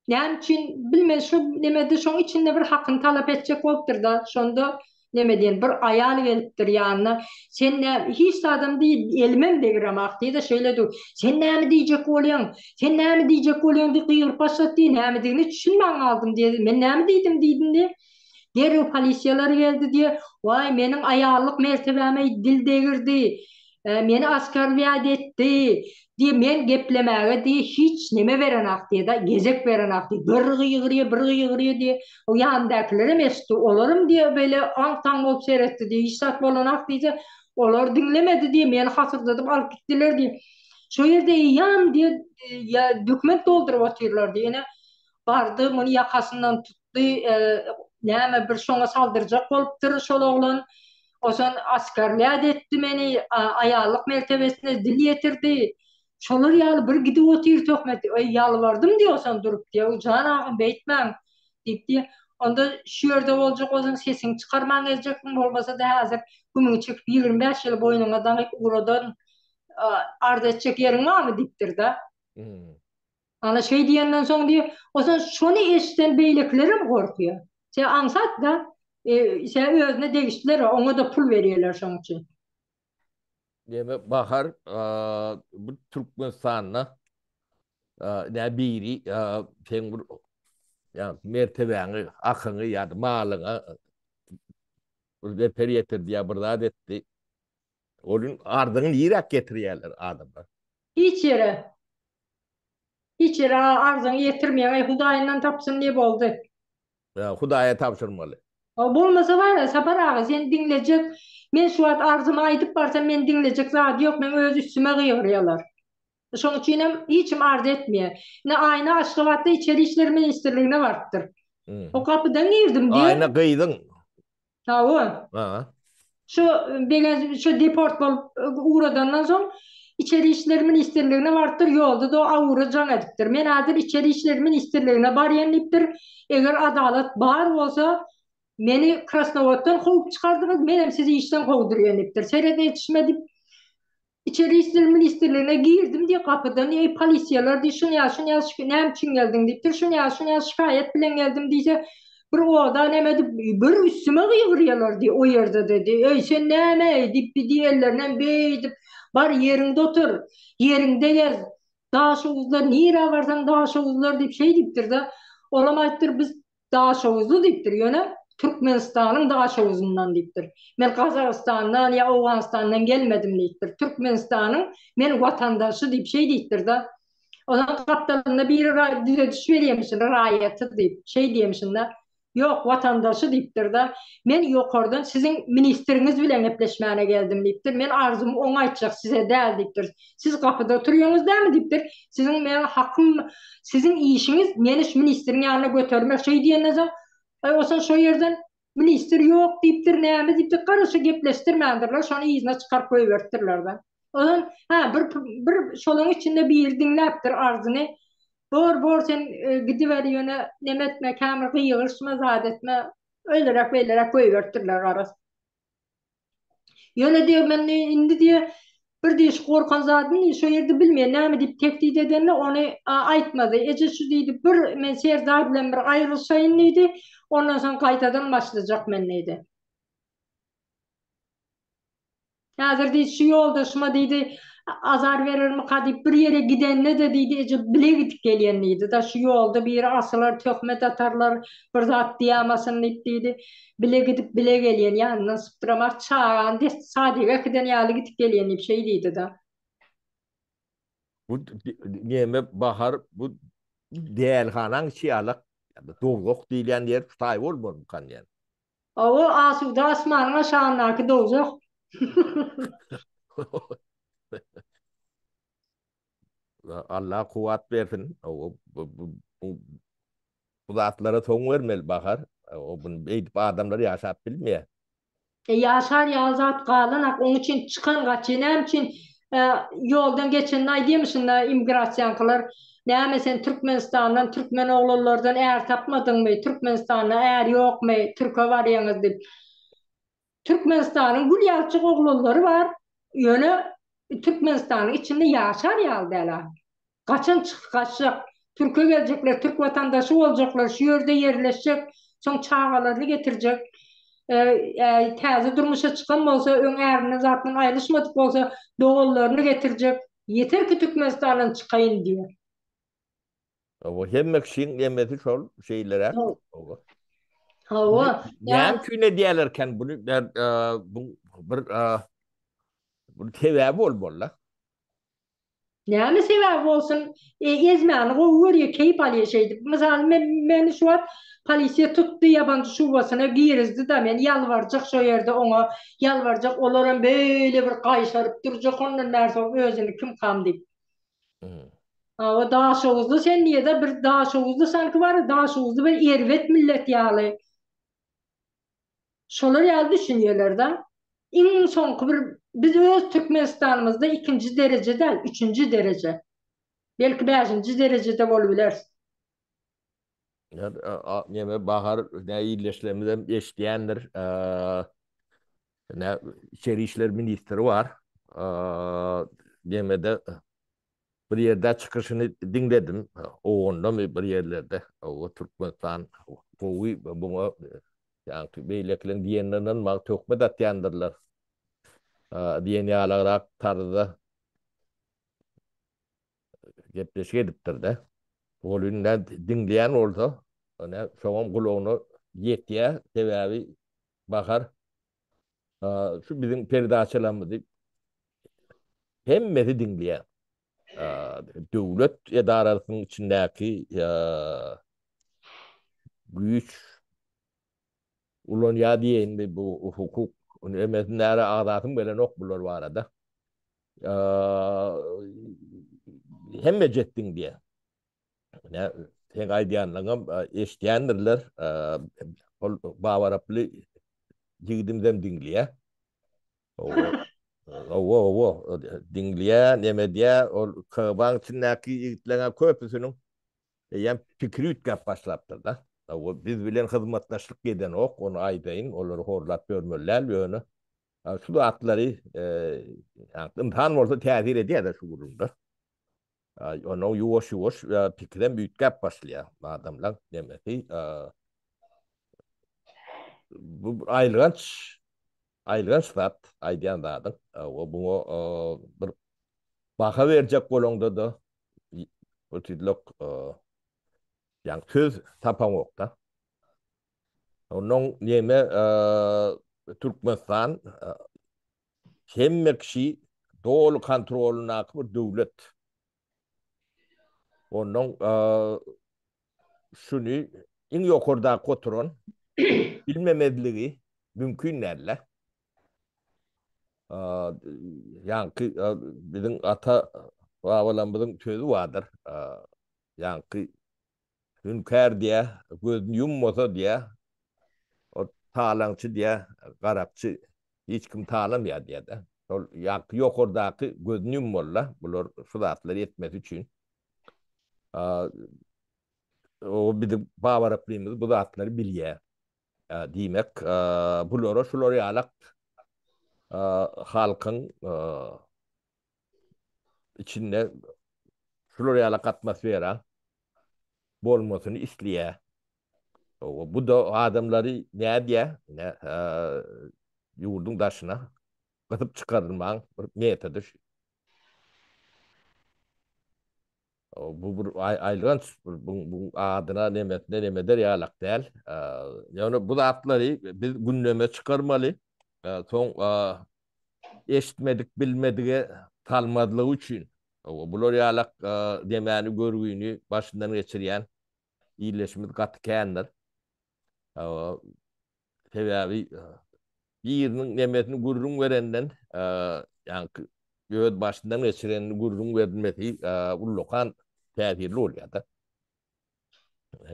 Näme üçin bilmen şu nemede şoň içinde bir hakyny talap etjek bolupdyrda şonda neme diýen bir aýal gelipdir ýanyna sen nä hiç zadam diý elimem degiremak diýde şeýle dur sen näme diýjek bolýaň sen näme diýjek bolýaň diýip gygyryp başlady diý nämedigini düşünmän galdym diýdi men näme diýdim diýdim diý derrew polisiýalar geldi diýe waý meniň aýallyk mertebäme dil degirdi Meni oskorblýat etdi, diýip, men geplemäge diýip, hiç neme berenak diýdi-de, gezek berenak diýip, bir gygyrýar, bir gygyrýar diýip, o ýanyndakylerem eşitdi, olaram diýip, beýle aň-taň bolup seretdi diýip, hiç zat bolanak diýse, olar diňlemedi diýip, meni hasyrdadyp alyp gitdiler diýip. Şo ýerde eýýäm diýip, ýa dokument dolduryp otyrlar diýip, ine, bardy, muny ýakasyndan tutdy, näme bir şoňa saldyrjak bolupdyr şol oglan. Ozan oskorblýat etdi meni, aýallyk mertebesine dil ýetirdi. Şolar ýaly bir gidip otyr töhmet. Eý, ýalbardym diý ozan durup diý, jan agam beýtmäň diýip diý. Onda şu ýerde boljak bolsaň sesiňi çykarman gezjeksiň, bolmasa-da häzir gümüňi çekip 25 ýyl boýnuňa daňyp ugradaryn. Arz etjek ýeriň barmy diýipdir-de. Ana şeý diýenden soň diýip, ozan şony eşiden beýlekilerem gorkýar. Sen aňsat-da, e, sen özüne degişliler, oňa-da pul berýärler şoň üçin. Diýmek, Bahar, bu Türkmenistanda nä biri seň bir ýa mertebäňi, akyňy ýa-da malyňa bir zeper ýetirdi ýa bir zat etdi. Onuň ardyňy niräk getirýärler adamlar? Hiç ýere. Hiç ýere arzyňy ýetirmeýäň. Eý, Hudaýyndan tapsyn diýip boldy. Ýa, Hudaýa tabşyrmaly. O bolmasa bar-a, Sapar aga, seni diňlejek, men şu wagt arzymy aýdyp barsam, meni diňlejek zady ýok, meň öz üstüme gygyrýarlar. Şoň üçinem hiç kim arz etmeýär. Ine, Aýna Aşgabatda Içeri işler ministrligine barypdyr. O gapydan girdim diýip. Aýna gyzyň. Hawa. Ha. Şu Begenç şu deport bolup ugradandan soň Içeri işler ministrligine barypdyr, ýolda-da Awura jaň edipdir. Men häzir Içeri işler ministrligine barýan diýipdir. Eger adalat bar bolsa, meni Krasnowoddan kowup çykardyňyz, menem sizi işden kowdurýan diýipdir. Seret etişme diýip, Içeri işler ministrligine girdim diýip gapydan, eý polisiýalar diý, şuny ýa, şuny ýa, näme üçin geldiň diýipdir, şuny ýa, şuny ýa şikaýat bilen geldim diýse, bir oda näme edip, bir üstüme gygyrýarlar diý, o ýerde-de diý, eý sen näme-eý diýip, bir diý ellerinem beýdip, bar ýeriňde otur, ýeriňde gez, daşoguzlar nirä barsaň daşoguzlar diýip şeý diýipdir-de, olam aýdypdyr, biz Daşoguzly diýipdir, ýöne Türkmenistanyň Daşoguzyndan diýipdir. Men Gazagystandan ýa Owganystandan gelmedim diýipdir. Türkmenistanyň men watandaşy diýip şeý diýipdir-de. Onuň gapdalynda biri düzediş berýärmişin, raýaty diýip, şeý diýmişin-de. Ýok, watandaşy diýipdir-de. Men ýokardan siziň ministriňiz bilen gepleşmäne geldim diýipdir. Men arzymy oňa aýtjak, size däl diýipdir. Siz gapyda oturýaňyz dälmi diýipdir. Siziň meň hakym, siziň işiňiz meni şu ministriň ýanyna götermek. Şeý diýenden soň, aý osan şo ýerden ministr ýok diýipdir, näme diýipdir. Garaşy gepleşdirmändirler, şony yzyna çykaryp goýberipdirler-de. Ondan hä bir bir şolaň içinde biri diňläpdir arzyny. Bor, bor sen e, gidiber ýöne neme etme, kämir gygyryşma, zat etme. Öýleräk beýleräk goýberipdirler garaz. Ýöne diýip men indi diýe bir diýiş gorkan zadym diýip şo ýerde bilmeýän näme diýip tehdit edende ony aýtmady. Eje şu diýdi bir men Serdar bilen bir aýrylyşaýyn diýdi. Ondan soň gaýtadan başlajak men diýdi. Häzir diýdi şu ýoldaşyma diýdi azar berermika diýip bir ýere gidende-de diýdi eje bile gidip gelýän diýdi. Da şu ýolda biri asylar töhmet atarlar bir zat diýamasyn diýip diýdi. Bile gidip bile gelýän ýanyndan sypdyramak çagany des sadige äkiden ýaly gidip gelýän diýip şeý diýdi-da. Bu neme Bahar bu dälihanaň içi ýalak dowzah diýilýän ýer şu taý bolmalymykan diýen. Hawa asuda asmanyň aşagyndaky dowzah. Allah kuwwat bersin. Bu zatlara soň bermeli Bahar. O bunu beýdip adamlar ýaşap bilmeýär. E, ýaşar ýaly zat galanak, oň üçin çykan gaçy. Näme üçin e, ýoldan geçende aýdýarmyşyn-da immigrasiýaňkylar, näme sen Türkmenistandan türkmen oglanlardan är tapmadyňmy, Türkmenistanda är ýokmy, türke barýaňyz diýip. Türkmenistanyň gül ýalyjyk oglanlary bar, ýöne Türkmenistanyň içinde ýaşar ýaly däl-a. Gaçan çykyp gaçjak, türke geljekler, türk watandaşy boljaklar, şu ýerde ýerleşjek, soň çagalaryny getirjek. Täze durmuşa çykan bolsa, öň ärinden zatdan aýrylyşmadyk bolsa, doganlaryny getirjek. Ýeter ki Türkmenistandan çykaýyn diýýär. Hawa, hemme kişiň emesi şol, şeýleräk. Hawa. Hawa. Näme üçin edýärlerken buny? Bu bir bu sebäbi bolmaly. Näme sebäbi bolsun, e, ezmäni gowy görýär, keýp alýar şeýdip. Mysal, men, meni şu wagt polisiýa tutdy, ýabanjy şubasyna girizdi-da, men ýalbarjak şo ýerde oňa, ýalbarjak, olaram beýle bir gaýşaryp durjak ondan bäri soň özüni kimkam diýip. Hawa, daşoguzly sen diýe-de, bir daşoguzly sanki bar, daşoguzly bir erbet millet ýaly. Şolar ýaly düşünýärler-de. Iň soňky bir biz öz Türkmenistanymyzda ikinji dereje däl, üçünji dereje. Belki bäşinji derejede bolubileris. Neme Bahar ne ildeşlerimizem eşidýändir. Ne içeri işler ministri bar. Nemede Bir ýerde çykyşyny diňledim, Owgandamy bir ýerlerde, hawa, Türkmenistan gowy buňa ýaňky beýlekileň diýenine ynanmaň, töhmet atýandyrlar diýen ýalagrak tarzda gepleşik edipdir-de. Ol indi diňleýän bolsa, ine, şoňam gulagyna ýetýär, sebäbi Bahar Şu biziň peredaçalarymyzy hemmesi diňleýär. Döwlet edarasynyň içindäki güýç ulanýar diýeýinmi bu hukuk emesini näre agzasym gelenok bular barada. Hemme jet diňleýär. Ine, seň aýdýanlaryňam eşidýändirler. Ol babaraply ýigidimizem diňleýär. Hawa. Hawa, hawa. Diňleýär, neme edýär. Ol KGB-niň içindäki ýigitleň köpüsiniň eýýäm pikiri üýtgäp başlapdyr-da. Hawa, biz bilen hyzmatdaşlyk edenok, ony aýdaýyn, olary horlap ýörmeli däl, ýöne şu zatlary ynsan bolsa täsir edýär-de şu gürrüňler. Onuň ýuwaş-ýuwaş pikirem üýtgäp başlaýar adamlaň nemesi. Bu bir aýylganç, aýylganç zat aýdýan zadyň. Buňa bir baha berjek bolaňda-da bir tüýdülek ýaňy söz tapaňok-da. Onuň neme Türkmenistan Hemme kişi doly kontrolyndaky bir döwlet. Ondan şuny iň ýokardaky oturan bilmemezligi mümkin däl-de. Ýaňky biziň ata babalarymyzyň sözi bardyr. Ýaňky Hüňkär diýä, gözüni ýummasa diýä, o talaňçy diýä, garakçy, hiç kim talamaýar diýä-de. Şol ýaňky ýokardaky gözüni ýummaly-da, bular şu zatlary etmesi üçin. O biziň babaraklymyz bu zatlary bilýär. Diýmek, bulara şular ýalak halkyň içinde şular ýalak atmosfera bolmasyny isleýär. Bu-da adamlary nädýär? Ýurduň daşyna gysyp çykarylmagyň bir metody şu. Bu bir aýylganç, bu adyna nemesine neme eder ýalak däl. Ýöne bu zatlary biz gündeme çykarmaly. Soň eşitmedik, bilmedige salmazlygy üçin. Bular ýalak demäni, görgüni başyndan geçirýän ildeşimiz gaty kändir. Sebäbi biriniň nemesini gürrüň berenden, ýaňky öz başyndan geçirenini gürrüň berilmesi ullakan täsirli bolýar-da.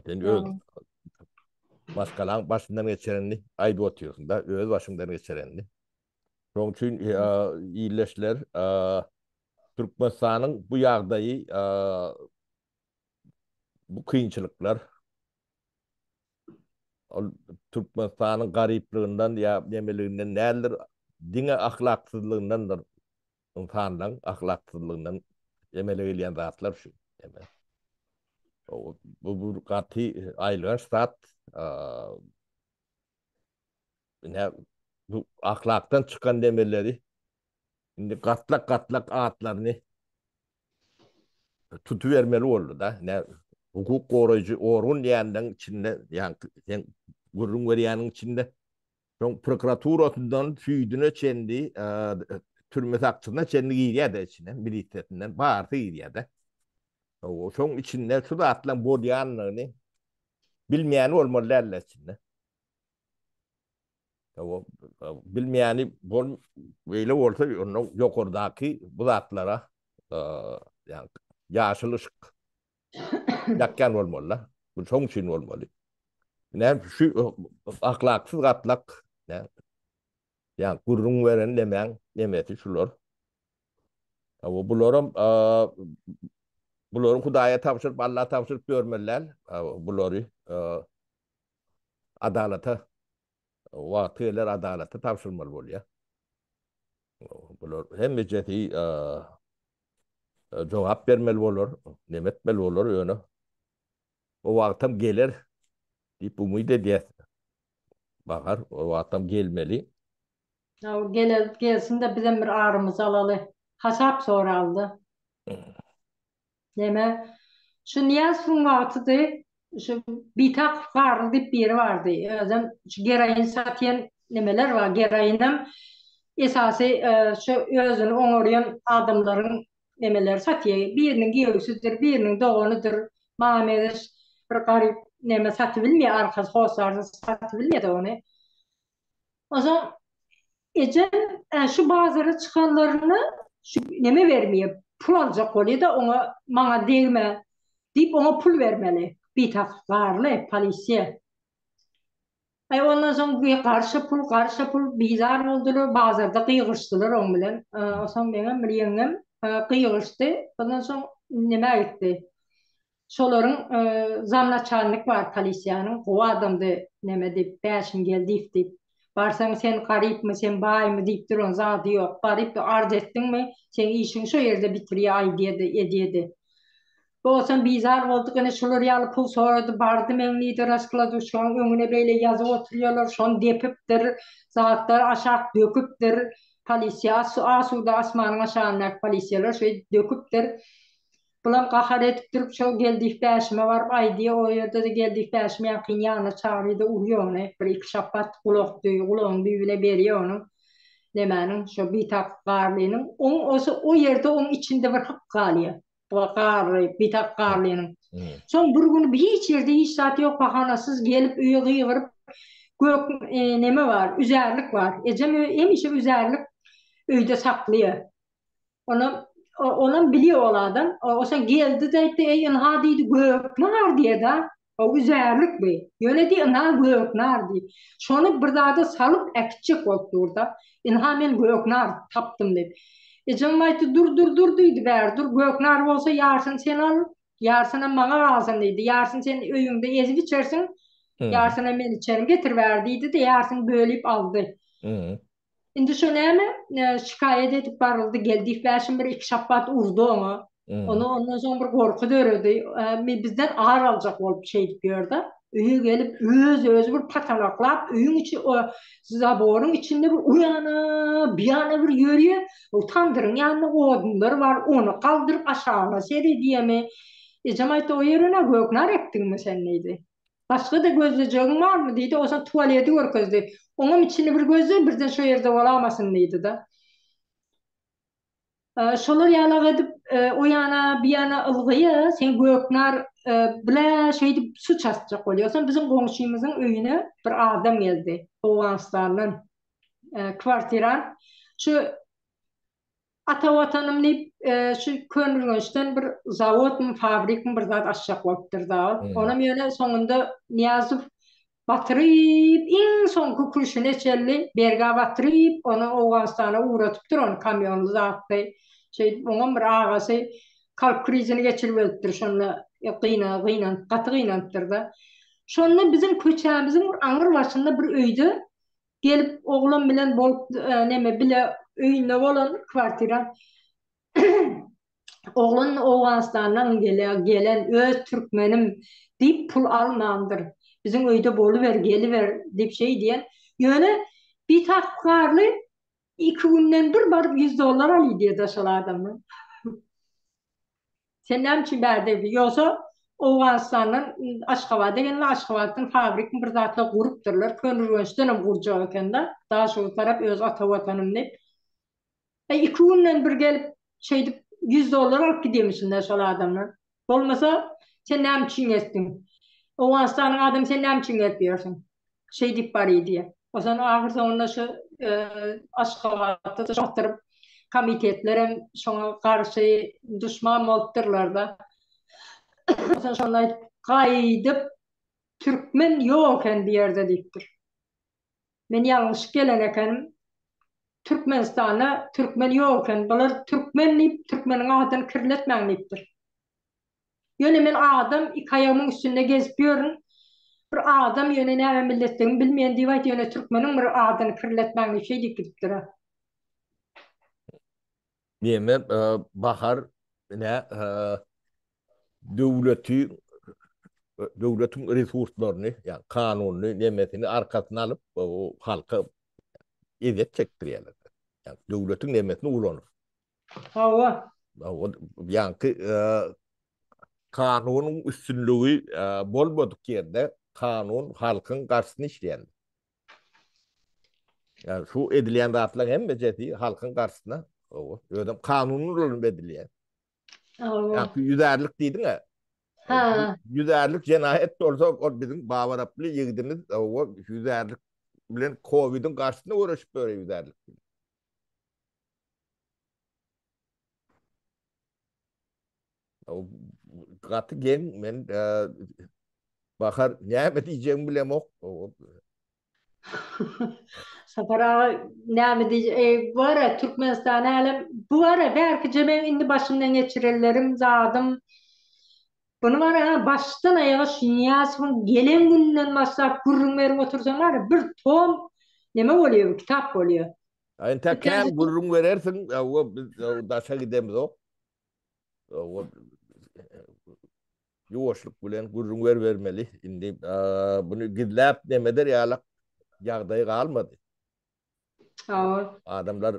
Sen öz maşgalaň başyndan geçirenini aýdyp otyrsyň-da, öz başyňdan geçirenini. Şonuň üçin ildeşler Türkmenistanyň bu ýagdaýy bu kynçylyklar ol Türkmenistanyň garyplygyndan ýa nemeliginden däldir, diňe ahlaksyzlygyndandyr. Ynsanlaryň ahlaksyzlygyndan emele gelýän zatlar şu. Bu bir gaty aýylganç zat. Ine bu ahlakdan çykan demeleri indi gatlak-gatlak atlaryny tutubermeli boldy-da. Ine hukuk goraýjy organ diýenleň içinde, ýa-ni sen gürrüň berýäniň içinde soň prokuraturasyndan süýdüne çenli, türme sakçysyna çenli girýär-de içine, milisiýasyndan barysy girýär-de. Şoň içinde şu zatlaryň bolýandygyny bilmeýäni bolmaly däldi içinde. Bilmeýäni bol beýle bolsa onda ýokardaky bu zatlara ýa ýaşyl yşyk ýakýan bolmaly-da. Bu şoň üçin bolmaly. Näme şu ahlaksyz gatlak ýa gürrüň beren nemäň nemesi şular. Bu bularam bulary Hudaýa tabşyryp, Alla tabşyryp ýörmeli däl. Bulary adalata wagty geler adalata tabşyrmaly bolýar. Bular hemmejesi jogap bermeli bolar, neme etmeli bolar ýöne o wagtam geler diýip umyt edýäs. Bahar o wagtam gelmeli. Hawa geler gelsin-de bizem bir arymyzy alaly. Hasap soraldy. Neme, şu Nyýazowyň wagtydy, şu Bitakow Garly diýip biri bardy. Özem şu geroin satýan nemeler bar, geroinem esasy şu özüni oňarýan adamlaryň nemeleri satýar. Biriniň giýewsidir, biriniň doganydyr. Maňa meňzeş bir garyp neme satybilmeýär, arkasy hossarsyz satybilmeýär-de ony. Onsoň ejem şu bazara çykanlarynda şu neme bermeýär, pul aljak bolýar-da oňa maňa degme diýip oňa pul bermeli. Bitak garly polisiýa. Aý ondan soň garşy pul, garşy pul bizar boldular, bazarda gygyryşdylar oň bilen. Onsoň meňem bir ýeňňem gygyryşdy. Ondan soň nämä gitdi. Şolaryň zamnaçalnik bar polisiýanyň, gowy adamdy neme diýip, Bäşim Geldiýew diýip. Barsaň sen garypmy, sen baýmy diýip duran zady ýok. Baryp arz etdiňmi, seň işiňi şo ýerde bitirýär, aýdýady, edýedi. Bolsam bizar bolduk ine şular ýaly pul sorady bardy meň nide raskladuşkaň öňüne beýle ýazyp oturýalar şony depipdir zatlar aşak döküpdir polisiýa asuda asmanyň aşagyndaky polisiýalar şeýdip döküpdir bulam gahar edip durup şo Geldiýew Bäşime baryp aýdýa o ýerde-de Geldiýew Bäşim ýaňkyny ýanyna çagyrýa-da urýa ony bir iki şapbat gulak düýbi gulagyň düýbüne berýä onuň nemäniň şo Bitak Garlynyň oň olsa o ýerde oň içinde bir hyk galýa. Garly, Bitak Garlynyň. Soň bir gün hiç ýerde hiç zat ýok, bahanasyz gelip öýe gygyryp, gök neme bar, üzärlik bar. Ejem hemişe üzärlik öýde saklaýar. Onam onam bilýär ol adam. Osan geldi-de aýtdy, eý ynha diýdi, göknar diýdi-de. O üzärlik bu. Ýöne diý, ynha göknar diý. Şony bir zada salyp äkitjek bolup dur-da. Ynha men göknar tapdym diýip. Ejem aýtdy, dur, dur, dur diýdi, bäri dur, göknar bolsa ýarsyny sen al, ýarsynam maňa galsyn diýdi. Ýarsyny sen öýüňde ezip içersiň, ýarsynam men içerin, getir bäri diýdi-de, ýarsyny bölüp aldy. Indi şo näme, şikaýat edip baryldy, Geldiýew Bäşim bir iki şapbat urdy oňa. Ony ondan soň bir gorky döredi. Bizden ar aljak bolup şeýdip ýördi. Öýe gelip öz-özi bir patanaklap, öýüň içi o zaboryň içinde bir o ýana, bu ýana bir ýörýär. O tamdyryň ýanynda odunlar bar, ony galdyryp aşagyna seredýärmi. Ejem aýtdy, o ýere nä göknar ekdiňmi sen diýdi. Başga-da gözlejegiň barmy? diýdi. Onsoň tualeti görkezdi. Oňam içini bir gözle, birden şo ýerde bolamasyn diýdi-de. Şolar ýalak edip, o ýana, bu ýana ylgaýa, sen göknar bile şeýdip su çatjak bolýar. Onsoň biziň goňşymyzyň öýüne bir adam geldi. Owganystandan kwartirant. Şu Ata Watanym diýip, şu Köneürgençden bir zawodmy, fabrikmi bir zat açjak bolupdyr zawod. Onam ýöne soňunda Nyýazow batyryp, iň soňky kürşüne çenli bergä batyryp, ony Owganystana ugratypdyr ony kamýonly zatly. Şeýdip oňam bir agasy kalp krizini geçirip ölüpdir şonda gyna gynanyp, gaty gynanypdyr-da. Şonda biziň köçämiziň bir aňry başynda bir öýde Gelip oglan bilen bolup neme bile öýünde bolan kwartira oglan Owganystandan gele gelen öz türkmenim diýip pul almandyr. Biziň öýde boluber geliber diýip şeý diýen. Ýöne Bitak Garly iki günden bir baryp 100 dollar aly diýdi şol adamdan. Sen näme üçin bärde ýogsa Owganystandan Aşgabada gelme Aşgabatdan fabrikmi bir zatlar gurupdyrlar Köneürgençdenem gurjak ekende Daşoguz tarap öz ata watanym diýip. E iki günden bir gelip şeýdip 100 dollar alyp gidýärmişinler şol adamlar. Bolmasa sen näme üçin gelipdiň? Owganystanyň adamy sen näme üçin gelip ýörsüň? Şeý diýip bar diýýär. Onsoň ahyr soňunda şu Aşgabatda oturyp komitetlerem şoňa garşy duşman bolupdyrlar-da. Onsoň şonda aýdyp, gaýdyp türkmen ýok eken bu ýerde diýipdir. Men ýalňyşyp gelen ekenim. Türkmenistanda türkmen ýok eken. Bular türkmen diýip, türkmeniň adyny kirletmäň diýipdir. Ýöne men adam iki aýagymyň üstünde gezip ýörün. Bir adam ýöne näme milletdigimi bilmeýän diýip aýt ýöne türkmeniň bir adyny kirletmäň diýip şeý diýip gidipdir-ä. Neme Bahar nä döwleti döwletiň resurslaryny ýa kanunyny nemesini arkasyna alyp halka ezýet çekdirýärler. Ýa döwletiň nemesini ulanyp. Hawa. Ýaňky kanunyň üstünligi bolmadyk ýerde kanun halkyň garşysyna işleýändir. Ýa şu edilýän zatlaryň hemmejesi halkyň garşysyna, hawa, özem kanuny ulanyp edilýär. Hawa. Ýaňky ýüzärlik diýdiň-ä. Ha. Ýüzärlik jenaýat bolsa, ol biziň Babaraply ýigidimiz, hawa, ýüzärlik bilen kowidiň garşysyna göreşip ýör ýüzärlik bilen. Gaty geň men Bahar näme diýjegimi bilemok. Sapar aga näme diýjek, e, bar-a Türkmenistan hälem, bu bar-a bärkije meň indi başymdan geçirenlerim, zadym, Buny bar-a başdan aýaga şu Nyýazowyň gelen gününden başlap gürrüň berip otursaň bar-a bir tom neme bolýar bu kitap bolýar. A entäk kän gürrüň berersiň, hawa biz daşa gidemizok. Hawa ýuwaşlyk bilen gürrüň beribermeli. Indi buny gizläp nemeder ýalak ýagdaý galmady. Hawa. Adamlar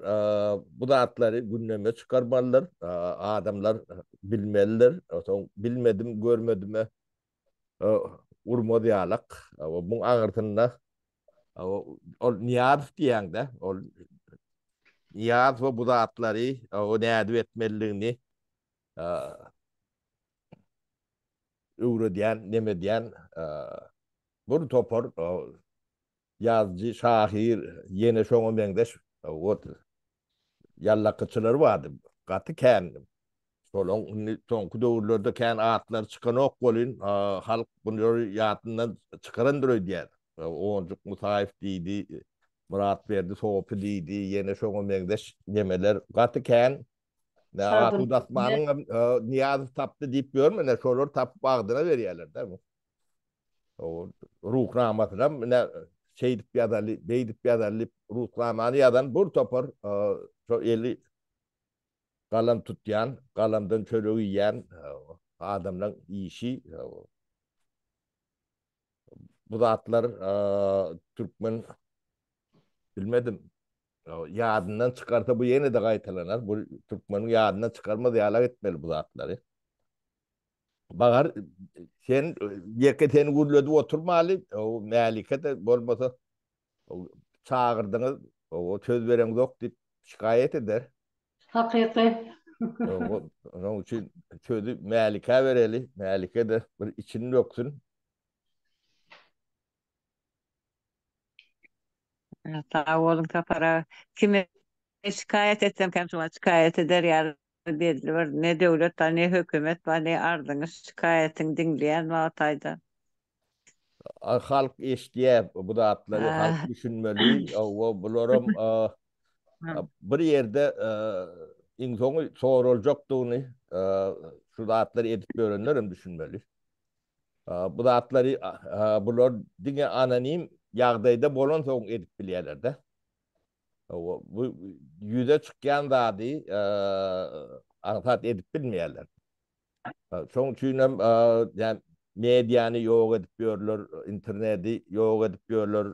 bu zatlary gündeme çykarmalydyr. Adamlar bilmelidir. Soň bilmedim, görmedime urmaz ýalak. Muň aňyrsynda ol Nyýazow diýýäň-dä. Ol Nyýazowa bu zatlary nädip etmelidigini öwredýän, nemedýän bir topar Ýazyjy, şahyr, ýene şoňa meňzeş ot ýallakyçylar bardy. Gaty kän. Şolaň indi soňky döwürlerde kän atlary çykanok welin, halk bulary ýadyndan çykarandyr öýdýän. Onjuk Musaýew diýdi, Myratberdi Sopy diýdi, ýene şoňa meňzeş nemeler gaty kän. Nä Asuda Asmanyňam Nyýazow tapdy diýip ýörme, şolar tapyp agzyna berýärler-dä. Ruhnamasyna ine şeýdip ýazaly, beýdip ýazaly diýip Ruhnamany ýazan bir topar şo eli galam tutýan, galamdan çörek iýýän adamlaň işi. Bu zatlar türkmen bilmedim. Ýadyndan çykarsa bu ýene-de gaýtalanar. Bu türkmeniň ýadyndan çykarmaz ýalak etmeli bu zatlary. Bahar sen ýeke seni gürledip oturmaly, o Mälike-de bolmasa çagyrdyňyz, o söz bereňzok diýip şikaýat eder. Hakyky. Onuň üçin sözi Mälikä bereli, Mälike-de bir içini döksün. Sag boluň Sapar aga. Kime şikaýat etsem kem şoňa şikaýat eder ýaly Belli bir ne döwlet bar, ne hökümet bar, ne arzyňy, şikaýatyňy diňleýän bar o taýda. Halk eşidýär bu zatlary, halk düşünmeli. Hawa, bularam bir ýerde iň soňy soraljakdygyny şu zatlary edip ýörenler hem düşünmeli. Bu zatlary bular diňe anonim ýagdaýda bolansoň edip bilýärler-de. Bu ýüze çykýan zady aňsat edip bilmeýärler. Şoň üçin hem mediany ýok edip ýörler, interneti ýok edip ýörler.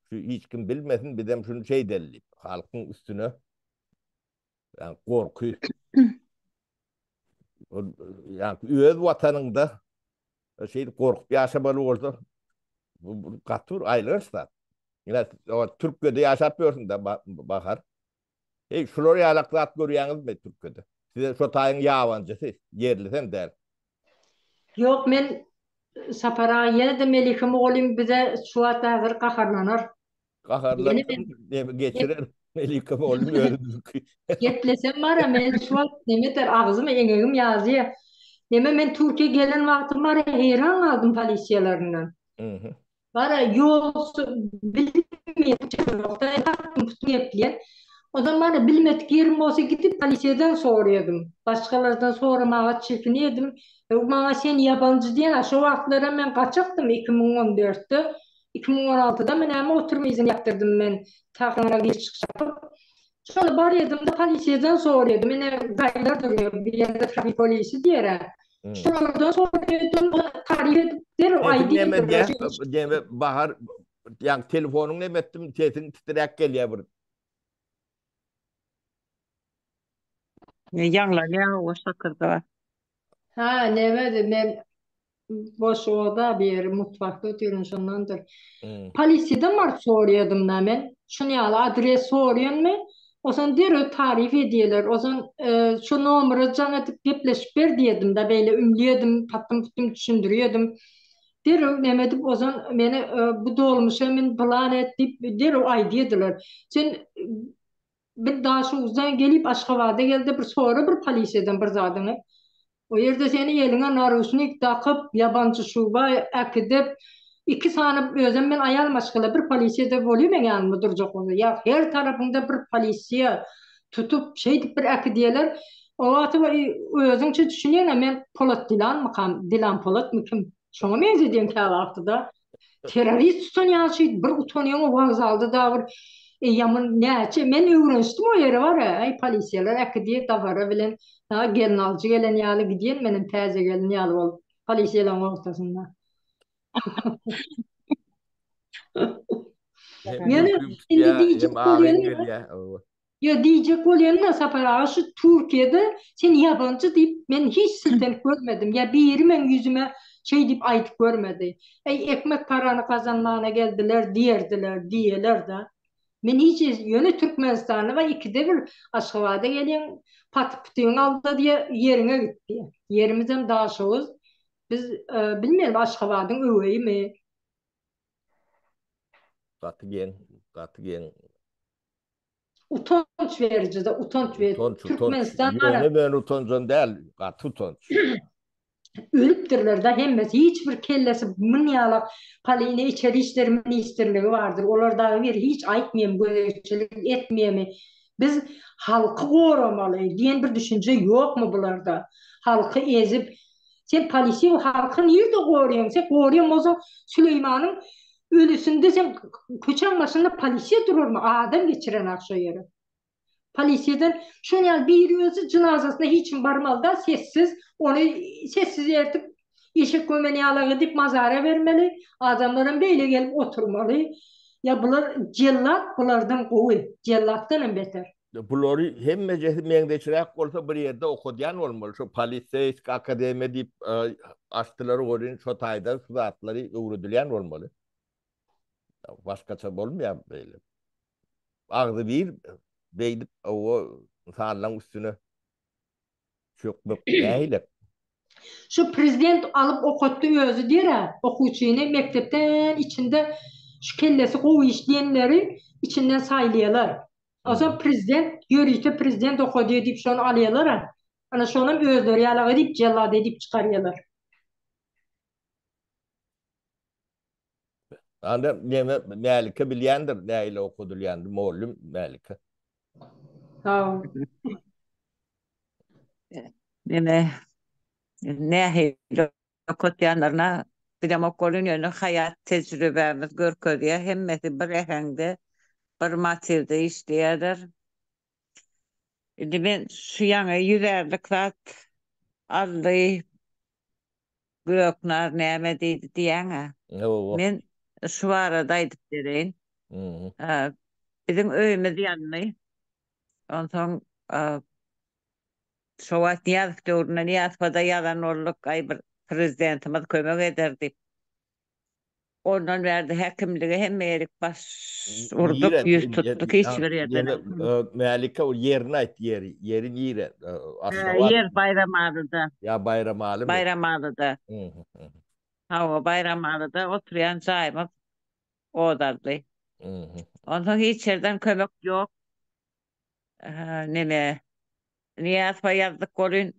Şu hiç kim bilmesin, bizem şuny şeýdeli diýip, halkyň üstüne gorky. Ýa öz watanyňda şeýdip gorkup ýaşamaly bolsa, bu gaty bir aýylganç zat. Ine, Türkiýede ýaşap ýörsüň-dä, Bahar. Heý, şular ýalak zat görýäňizmi Türkiýede? Size şo taýyň ýabanjysy, ýerlisem däl. Ýok, men Sapar aga ýene-de Melike mugallym bize şu wagt häzir gaharlanar. Gaharlansyn, neme geçirer Melike mugallym özümiziňki. Geplesem bar-a, men şu wagt nemedir, agzym, eňegim ýazýar. Neme, men Türkiýä gelen wagtym bar-a, heýran galdym polisiýalaryndan. Bara ýolsuz bilmeýän gepleýän. Ondan bana bilmedik ýerim bolsa gidip polisiýadan soraýadym. Başgalardan soramaga çekinýedim. Maňa sen ýabanjy diýen, şo wagtlaram men gaçakdym 2014-de. 2016-da men näme oturum izin ýapdyrdym men Tahrana giriş çykyş ýapyp. Şonda barýadym-da polisiýadan soraýadym. Ine gaýlar durýar bir ýerde trafik polisi diýer-ä. Şolardan soraýadym, taryp edip derrew aýdýar. Neme diýýär? Neme Bahar, ýa telefonyň neme etdim, sesiň titräk gelýär bir. Ýaňlanýar o şakyrdy. Ha, neme men Boş oda bir ýeri mutfakda otyryn şondandyr. Polisiýadan baryp soraýadym da men. Şuny ýaly adres soraýanmy? Ozan derrew taryf edýärler. Ozan şu nomere jaň edip gepleşip ber diýedim da beýle ümlüýedim, patym-putum düşündirýedim. Derrew neme edip ozan meni bu dolmuşa min pylan et diýip derrew aýdýadylar. Sen Bir Daşoguzdan gelip Aşgabada gelde bir sora bir polisiýadan bir zadyňy. O ýerde seni eliňe naruşnik dakyp, ýabanjy şuba äkidip, Iki sany özem men aýal maşgala bir polisiýada bolýa meň ýanymda durjak bolsa. Ýa her tarapyňda bir polisiýa tutup şeýdip bir äkidýäler. O wagty özüňçe düşünýäňä men Polat Dilanmykam, Dilan Polatmy kim? Şoňa meňzedýän käwagty-da. Terrorist tutan ýaly şeýdip bir utanýaň o wokzalda da bir eýýamyn näçe men öwrenişdim o ýere bar-a, äý polisiýalar äkidýär dabara bilen ha gelnaljy gelen ýaly gidýän menem täze gelin ýaly bolup polisiýalaryň ortasynda. Hem Ýöne gülküň indi tutýar, diýjek hem agyň bolýanym gelýär. Hawa. Ýa diýjek bolýanym-a Sapar aga şu Türkiýede sen ýabanjy diýip men hiç siltenip görmedim ýa biri meň ýüzüme şeý diýip aýdyp görmedi. Äý ekmek parany gazanmana geldiler diýerdiler diýeler-de. Men hiç ýöne Türkmenistanda bar ikide bir Aşgabada gelýäň paty-putyňy al-da diýe ýeriňe git diýe. Ýerimizem Daşoguz. Biz bilmedim Aşgabadyň öweýimi. Gaty geň, gaty geň. Utanç beriji-de, utanç beriji. Utanç, utanç. Türkmenistan mana Ýöne möne utanjan däl, gaty utanç. Ölüpdirler-de hemmesi, hiç bir kellesi mün ýalak Polina içeri işler ministrligi bardyr, olar dagy bir hiç aýtmaýam, gözegçilik etmeýemi, biz halky goramaly diýen bir düşünje ýokmy bularda? Halky ezip, sen polisiýa halky nirde goraýaň, sen goraýan bolsaň Süleýmanyň Ölüsinde sen köçäň başynda polisiýa durarmy? Adam geçirenak şo ýere. Polisiýadan şon ýaly biri ölse jynazasyna hiç kim barmalyda sessiz ony sessiz ertip eşek gömen ýalak edip mazara bermeli adamlaram beýle gelip oturmaly ýa bular jellat bulardan gowy jellatdanam beter. Bulary hemmejesi meňzeşräk bolsa bir ýerde okadýan bolmaly. Şu poliseýski akademiýa diýip açdylar welin şo taýda şu zatlary öwredilýän bolmaly. Başgaça bolmaýar beýle. Agzybir beýdip o ynsanlaryň üstüne çökmek nähili? Şu prezident alyp okatdy özi diýer-ä okuwçyny mekdepden içinde şu kellesi gowy işleýänleri içinden saýlaýarlar. Onsoň prezident ýörite prezident okadýar diýip şony alýarlar-a. Ana şonam özleri ýalak edip jellat edip çykarýarlar. Anda neme Mälike bilýändir nähili okadylýanyny mollum Mälike. Sag bol. Neme nähili okatýanlaryna bilemok welin ýöne haýat tejribämiz görkezýär hemmesi bir äheňde bir motiwde işleýärler. Indi men şu ýaňy ýüzärlik zat aldy Göknar näme diýdi diýýäň-ä. Men şu barada aýdyp bereýin. Biziň öýümiz ýandy. Onsoň şo wagt Nyýazow döwründe Nyýazowa-da ýazan bolduk, aý bir prezidentimiz kömek eder diýip. Ondan bärde häkimlige hemme ýerik baş urduk, ýüz tutduk, hiç bir ýerden. Mälike ol ýerini aýt, ýeri. Ýeri nire? Aşgabat. Ýer Baýramalyda. Ýa Baýramalymy? Baýramalyda. Hawa, Baýramalyda oturýan jaýymyz ot aldy. Onsoň hiç ýerden kömek ýok. Neme, Nyýazowa ýazdyk welin,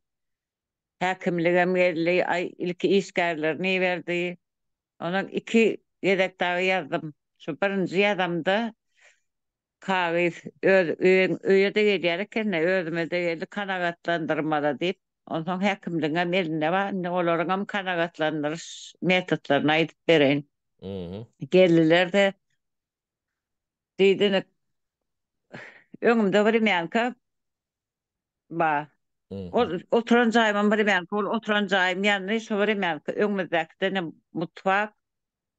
häkimligem geldi, aý, ilki işgärlerini iberdi. Ondan iki gezek dagy ýazdym. Şu birinji ýazamda kagyz öz öýüň öýe-de gelýär eken-de, özüme-de geldi, kanagatlandyrmala diýip. Onsoň häkimligiňem elinde bar, indi olaryňam kanagatlandyryş metodlaryny aýdyp bereýin. Geldiler-de, diýdi, öňümde wremýanka Bar. Ol oturan jaýymam wremýanka, ol oturan jaýym ýandy, şo wremýanka öňümizdäkiden hem mutfak,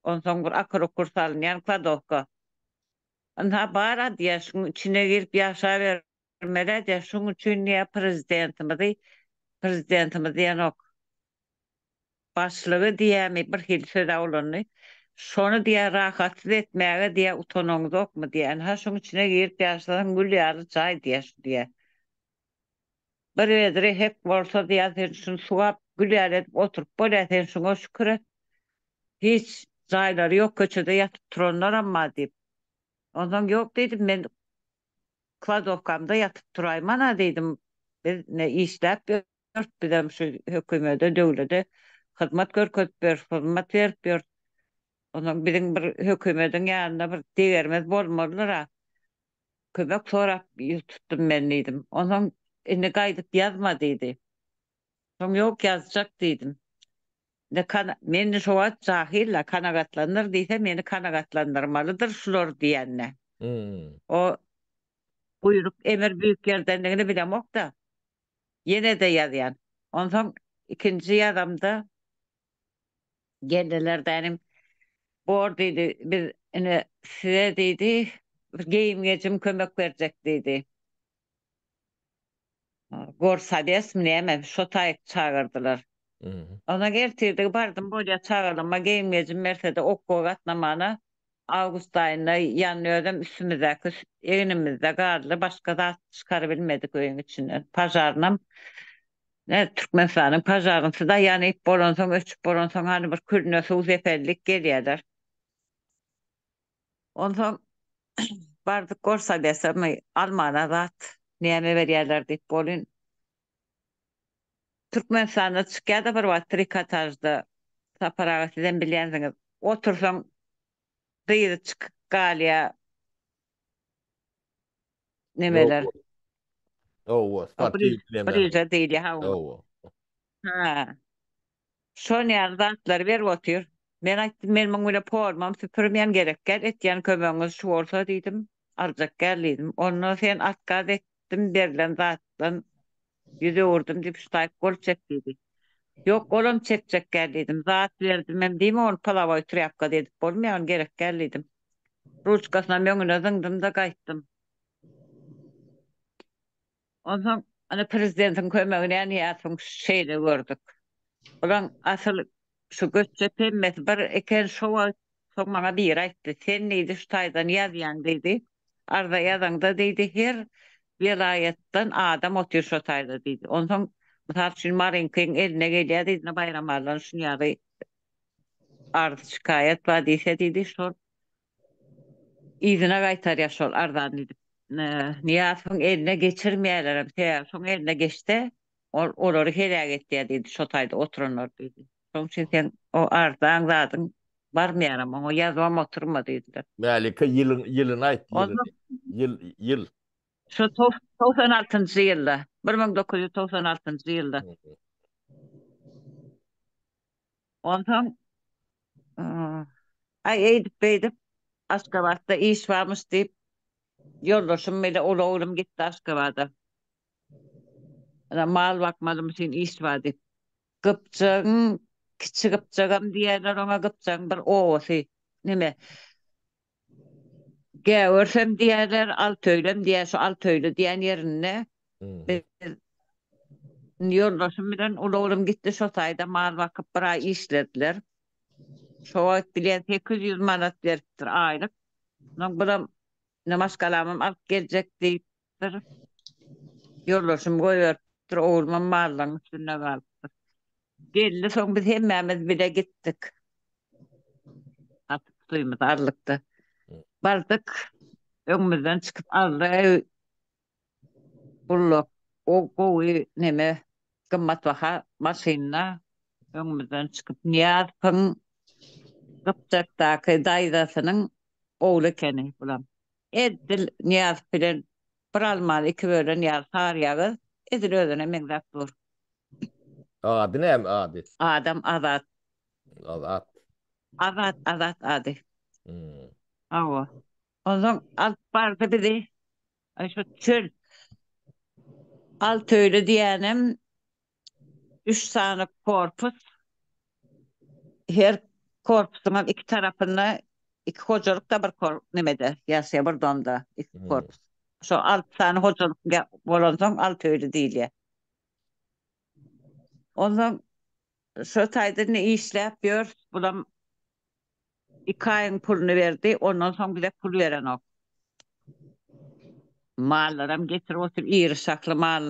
onsoň bir akyr-ukur salynýan kladowka. Ynha bar-a diýýär, şuň içine girip ýaşabermeli-ä diýýär, şuň üçin diýýär prezidentimizi, prezidentimiz diýenok. Başlygy diýýärmi, bir hili söz-ä ulandy. Şony diýýär, rahatsyz etmäge diýýär, utanaňyzokmy diýýär. Ynha, şuň içine girip ýaşasaň, gül ýaly jaý diýýär şu diýýär. Bir bedre hek bolsa diýýär, sen şuny suwap, gül ýaly edip oturyp bolýar, sen şuňa şükür et. Hiç jaýlary ýok, köçede ýatyp turanlaram bar diýip. Onsoň ýok diýdim, men kladowkamda ýatyp turaýman-a diýdim. Biz ine işläp ýörüs, bizem şu hökümede, döwlede hyzmat görkezip ýörüs, hyzmat berip ýörüs. Onsoň biziň bir hökümediň ýanynda bir degerimiz bolmalydyr-a. Kömek sorap ýüz tutdum men diýdim. Onsoň indi gaýdyp ýazma diýdi. Soň ýok ýazjak diýdim. Indi kana men şo wagt jahyl-la, kanagatlandyr diýse meni kanagatlandyrmalydyr şular diýende. O buýruk emir büýük ýerdendigini bilemok-da. Ýene-de ýazýan. Onsoň ikinji ýazamda geldiler dänim. Bor diýdi, biz ine size diýdi, bir geýim-gejim kömek berjek diýdi. Gorsabesmi näme, şo taýyk çagyrdylar. Ondan ertirdigi bardym, bolýa çagyrdyma geýim-gejim berse-de okuwa gatnamana awgust aýynda ýanly özem üstümizdäki egnimizde galdy, başga zat çykarybilmedik öýüň içinden. Pažarnam ne Türkmenistanyň pažarnysy-da ýanyp bolansoň, öçüp bolansoň hany bir külüne suw sepellik gelýärler. Onsoň bardyk gorsobesamy almana zat näme berýärler diýip bolyn. Türkmenistanda çykýada bir wagt trikotažda Sapar aga sizem bilýänsiňiz. Otursaň dyzy çykyp galýa nemeler. Hawa, sportiw nemeler. Bryža diýilýär hawa. Hawa. Ha. Şon ýaly zatlary berip otyr. Men aýtdym, men muň bile polumam süpürmeýän, gerek däl, etýän kömegiňiz şu bolsa diýdim, aljak däl diýdim. Onda sen otkaz etdim berlen zatdan ýüz öwürdim diýip şu taýyp gol çek diýdi. Ýok, golam çekjek däl diýdim. Zat berdimem diýme ony polowoý trýapka edip bolmaýar, ony gerek däl diýdim. Ruçkasynam öňüne zyňdym-da gaýtdym. Onsoň ana prezidentiň kömegini Nyýazowyň şeýle gördük. Olaň asyl şu göçjek hemmesi bir eken şo wagt soň maňa biri aýtdy. Sen diýdi şu taýdan ýazýaň diýdi. Arza ýazaňda diýdi her welaýatdan adam otyr şo taýda diýdi. Onsoň mysal üçin Maryňkyň eline gelýär diýdi Baýramalydan şun ýaly arz şikaýat bar diýse diýdi şol Yzyna gaýtarýar şol arzany diýdip. Nyýazowyň eline geçirmeýärlerem, sebäbi şoň eline geçse, ol olary heläk etýär diýdi, şo taýda oturanlary diýdi. Şoň üçin seň o arzaň zadyň barmaýaram, oňa ýazybam oturma diýdiler. Mälike ýylyň ýylyny aýt ýylyny. Ýyl ýyl. Şo 96-njy ýylda, 1996-njy ýylda. Onsoň aý eýdip-beýdip Aşgabatda iş barmyş diýip, ýoldaşym bile uly oglum gitdi Aşgabada. Ýa mal bakmalym üçin iş bar diýip. Gypjagyň, Kiçi Gypjagam diýerler oňa, Gypjagyň bir obasy. Neme? Gäwersem diýerler, Altöýlem diýer, şu Altöýli diýen ýerinde biz ýoldaşym bilen uly oglum gitdi, şo taýda mal bakyp bir aý işlediler. Şo wagt bilýän 800 manat beripdir aýlyk. Onsoň bulam ine maşgalamam alyp geljek diýipdir. Ýoldaşym goýberipdir, oglumam mallaryň üstünde galypdyr. Geldi, soň biz hemmämiz bile gitdik. Atyp suyumyzy aldyk-da. Bardyk, öňümizden çykyp aldy. Gulluk, o gowy neme, gymmatbaha maşynda öňümizden çykyp Nyýazowyň Gypjakdaky daýzasynyň ogly ekeni bulam. Edil Nyýazow bilen bir almany iki bölen ýaly saryýagyz, edil özüne meňzäp dur. Ady näme ady? Adam Azat. Azat. Azat, Azat ady. Hmm. Hawa. Onsoň alyp bardy bizi. Aý şu çöl. Altöýli diýýänem üç sany korpus. Her korpusyňam iki tarapynda iki hojalyk da bir kor nemede ýaşaýar bir domda iki hmm. korpus. Şo alty sany hojalyk bolansoň altöýli diýilýär. Onsoň şo taýda indi işläp ýörüs. Bulam iki aýyň puluny berdi. Ondan soň bize pul berenok. Mallaram getirip otyr, iri şahly mal.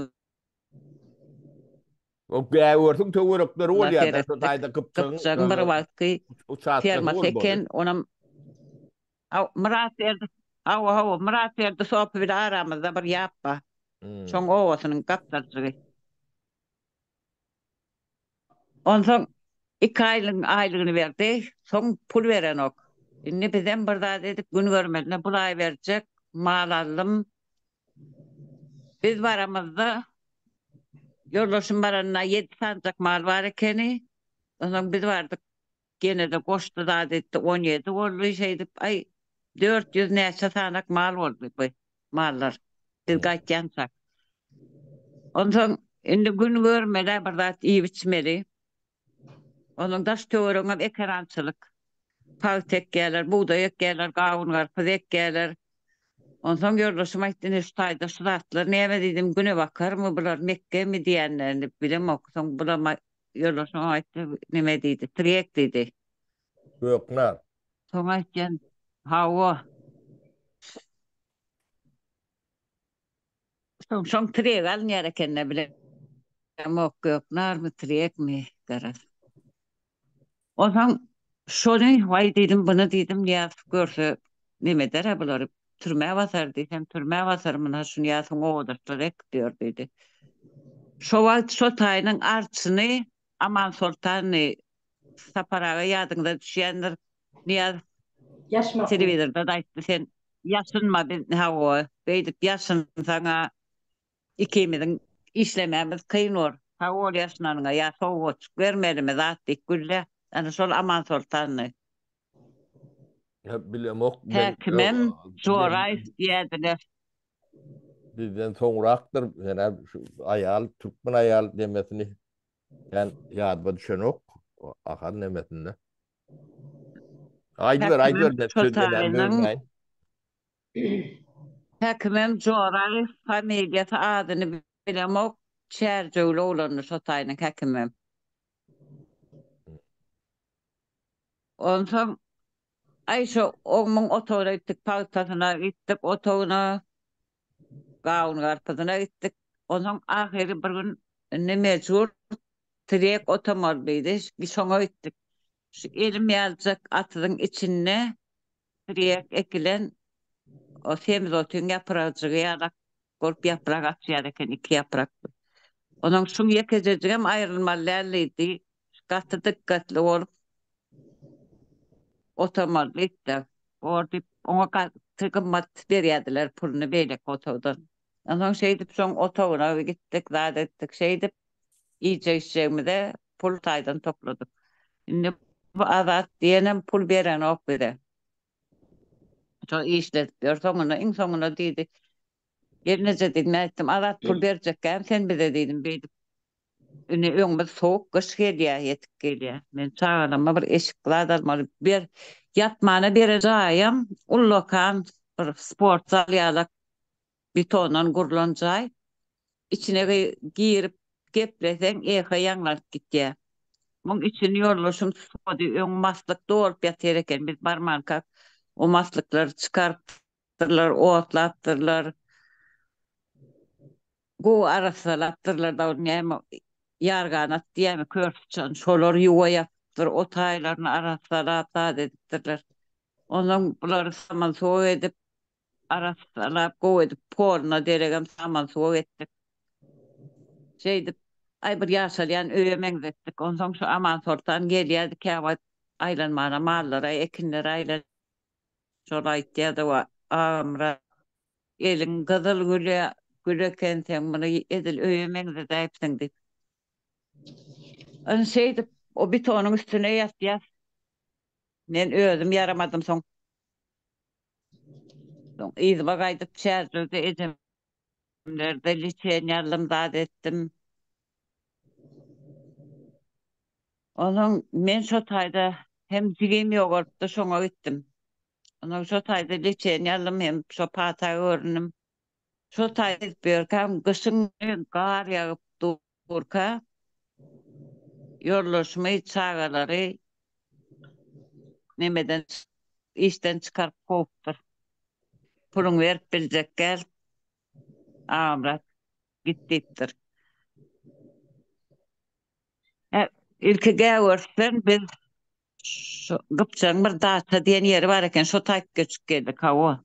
O Gäwürsiň töwerekleri bolýar-da, şo taýda Gypjagyň Gypjagyň bir wagtky fermasy eken, onam Myratberdi, hawa, hawa, Myratberdi sopy bile aramyzda bir ýap bar. Şoň obasynyň gapdaljygy. Onsoň. Iki aýlygyň aýlygyny berdi, soň pul berenok. Indi bizem bir zat edip gün görmeli, pul aý berjek, mal aldym. Biz baramyzda ýoldaşym baranda ýedi sanjak mal bar ekeni. Onsoň biz bardyk, ýene-de goşdy zat etdi, 17 boldy, şeýdip aý 400 näçe sanak mal boldy bu mallar. Biz gaýtýançak. Onsoň indi gün görmeli, bir zat iýip içmeli. Onuň daş-töweregem ekerançylyk. Pagta ekýärler, bugdaý ekýärler, gawun-garpyz ekýärler. Onsoň ýoldaşym aýtdy, ine şu taýda şu zatlar näme diýdim, güne bakarmy bular, mekgemi diýenlerini bilemok. Soň bulam ýoldaşym aýtdy, neme diýdi, trek diýdi. Göknar. Soň aýtýan, hawa. Soň şoň tiregi alynýar ekende bilemok göknarmy tirekmi garaz. Onsoň şony waý diýdim buny diýdim Nyýaz görse neme eder-ä bulary türmä basar diýsem türmä basar munha şu Nyýazyň obadaşlary ekip ýör diýdi. Şo wagt şo taýynyň arçyny Amansoltany Sapar aga ýadyňyza düşýändir Nyýaz Ýaşmakly. Telewizorda-da aýtdy sen ýaşynma biz hawa beýdip ýaşynsaň-a ikimiziň işlemämiz kyn bor. Sag bol ýaşynanyňa ýa sowgatjyk bermelimi zat diýip gülýä. Ana şol Amansoltandy. Ýa bilemok men Häkimem Joraýew diýýärdiler. Bizden soňrakdyr sen-ä şu aýal türkmen aýal demesini Sen ýadyma düşenok Ahal nemesinde. Aýdyber, aýdyber, men söz bilen bölmeýin. Häkimem Joraýew familiýasy adyny bilemok, Çärjewli oglandy şo taýynyň häkimem. Onsoň aý şo ogmuň otagyna gitdik, pagtasyna gitdik otagyna. Gawun-garpyzyna gitdik. Onsoň ahyry bir gün indi mejbur tirek otamaly diýdi. Şoňa gitdik. Şu elim ýalyjak atyzyň içinde tirek ekilen o semiz otyň ýaprajygy ýalak bolup ýaprak açýar eken, iki ýaprakly. Onuň şuň ýekejejigem aýrylmaly däl diýdi. Gaty dykgatly bolup otamaly diýdi. Bor diýip, oňa gaty gymmat berýärdiler puluny beýleki otagdan. Onsoň şeýdip şoň otagyna gitdik, zat etdik. Şeýdip iýjek-içjegimize pul taýdan topladyk. Indi bu Azat diýenem pul berenok bize. Şo işledip ýör. Soňunda, iň soňunda diýdi, Gelneje diýdim, men aýtdym, Azat pul berjekkäm sen bize diýdim, beýdip Indi öňümiz sowuk gyş gelýär, ýetip gelýär. Men çagalaryma bir eşik zat almaly. Ber, ýatmana beren jaýam ullakan bir sport zal ýalak betondan gurlan jaý. Içine girip gepleseň eho ýaňlanyp gitýär. Muň içini ýoldaşym suwady, öň maslyk dolup ýatyr eken, biz barmankak o maslyklary çykarypdyrlar, otlapdyrlar. Gowy arassalapdyrlar da näme ýarganat diýýärmi kör syçan şolar ýuwa ýapypdyr o taýlaryny arassalap zat edipdirler. Onsoň bulary saman suwag edip arassalap gowy edip poluna deregem saman suwag etdik. Şeýdip aý bir ýaşalýan öýe meňzetdik. Onsoň şu Amansoltan gelýärdi käwagt aýlanmana mallara ekinlere aýlan Şol aýtýada wa Agamyrat eliň gyzyl güle gül eken seň muny edil öýe meňzedäýipsiň diýip. Indi şeýdip o bitonyň üstüne ýatýas. Men özüm ýaramadym soň. Soň yzyma gaýdyp Çärjewde ejemlerde liçeniýa aldym zat etdim. Onsoň men şo taýda hem jigim ýogalypdy, şoňa gitdim. Onsoň şo taýda leçeniýe aldym hem şo pata göründim. Şo taýda gezip ýörkäm, gyşyň güni gar ýagyp durka, ýoldaşymy, çagalary nemeden, işden çykaryp kowupdyr. Puluňy berip biljek däl, Agamyrat, git diýipdir. Ilki gäwürtden biz şu Gypjagyň bir daça diýen ýeri bar eken, şo taýyp göçüp geldik, hawa.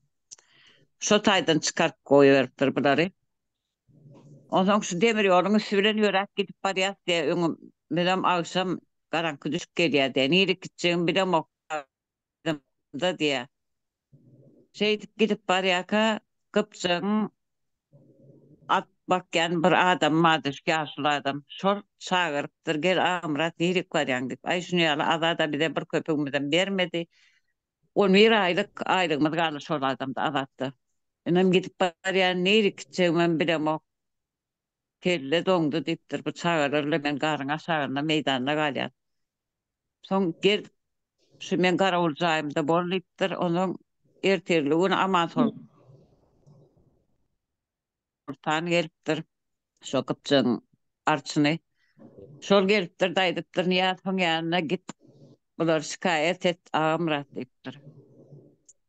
Şo taýdan çykaryp goýberipdir bulary. Onsoň şu demir ýoluň üsti bilen ýöräp gidip barýas diýýär, öňümizem agşam. Garaňky düşüp gelýär diýýär. Nirä gitjegimi bilemok da diýýär. Şeýdip gidip barýarka Gypjagyň at bakýan bir adamy bardy, şu ýaşuly adam. Şol çagyrypdyr, Gel Agamyrat nirik barýaň diýip. Aý şuny ýaly Azad-a bize bir köpügimizem bermedi. On bir aýlyk aýlygymyz galdy şol adamda, Azatda. Inim gidip barýan, nirik gitjegimem bilemok. Kelle doňdy diýipdir. Bu çagalar bilen men garyň aşagynda meýdanda galýan. Soň gel şu meň garawul jaýymda bol diýipdir. Onsoň ertirli gün Amansoltan gelipdir. Şo gypjagyň arçyny. Şol gelipdir-de aýdypdyr, Nyýazowyň ýanyna git, bulary şikaýat et, Agamyrat diýipdir.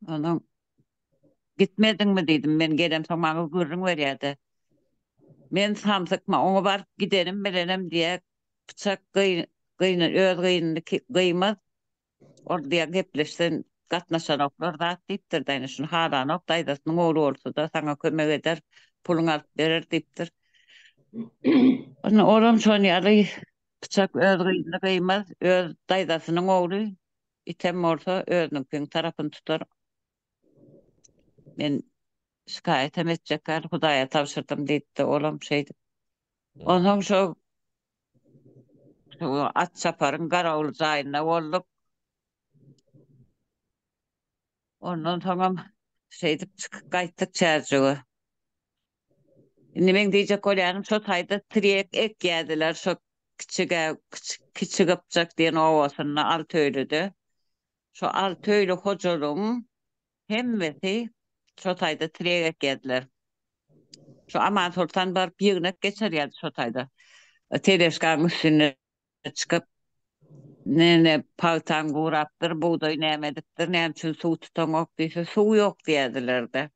Onsoň gitmediňmi diýdim. Men gelemsoň maňa gürrüň berýär-de. Men samsykma, oňa baryp gidenim bilenem diýýär, Pyçak gyny öz gynyny gyýmaz. Ol diýýär gepleşsen gatnaşanoklar zat diýipdir daýna şuny halanok daýzasynyň ogly bolsada saňa kömek eder puluňy alyp berer diýipdir. Onda olam şon ýaly pyçak öz gynyny gyýmaz öz daýzasynyň ogly item bolsa özüniňkiň tarapyny tutar. Men şikaýatam etjek däl hudaýa tabşyrdym diýipdi olam şeýdip. Onsoň şo at çaparyň garawul jaýynda bolduk. Ondan soňam şeýdip çykyp gaýtdyk Çärjewe. Indi meň diýjek bolýanym şo taýda tirýek ekýärdiler şo kiçigä Kiçi Gypjak diýen obasynda Altöýlüde. Şo Altöýli hojalygyň Hemmesi şo taýda tirek ekýärdiler. Şo Amansoltan baryp ýygnak geçirýärdi şo taýda. Teležkaň üstüne çykyp, Nene, pagtaň gurapdyr, bugdaý näme edipdir, näme üçin suw tutaňok diýse, suw ýok diýerdiler-de.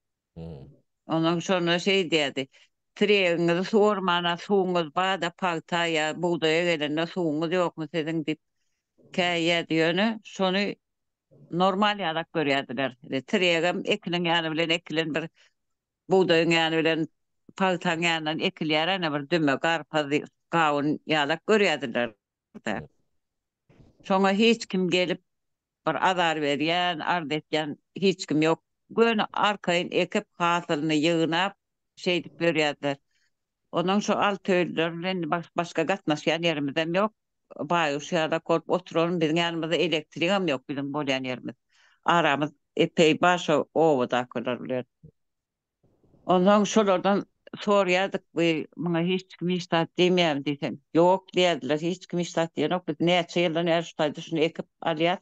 Onsoň şonda şeý diýerdi, Tiregiňizi suwarmana suwuňyz bar-da, pagta ýa bugdaýa gelende suwuňyz ýokmy siziň diýip käýýärdi. Ýöne şony normal ýalak görýärdiler. Tirýegem ekiniň ýany bilen ekilen bir bugdaýyň ýany bilen pagtaň ýanyndan ekilýär ene bir düme garpaz gawun ýalak görýärdiler. Şoňa hiç kim gelip bir azar berýän, arz etýän hiç kim ýok. Göni arkaýyn ekip hasylyny ýygnap şeýdip ýörýärdiler. Onuň şu altöýlüler bilen başga gatnaşýan ýerimizem ýok. Baýguş ýalak bolup oturalym, biziň ýanymyzda elektrigem ýok biziň bolýan ýerimiz. Aramyz epeý bar şo obadakylar bilen. Onsoň şolardan soraýardyk, bu muňa hiç kim hiç zat diýmeýärmi diýsem, ýok diýerdiler, hiç kim hiç zat diýenok, biz näçe ýyldan bäri şu taýda şuny ekip alýas.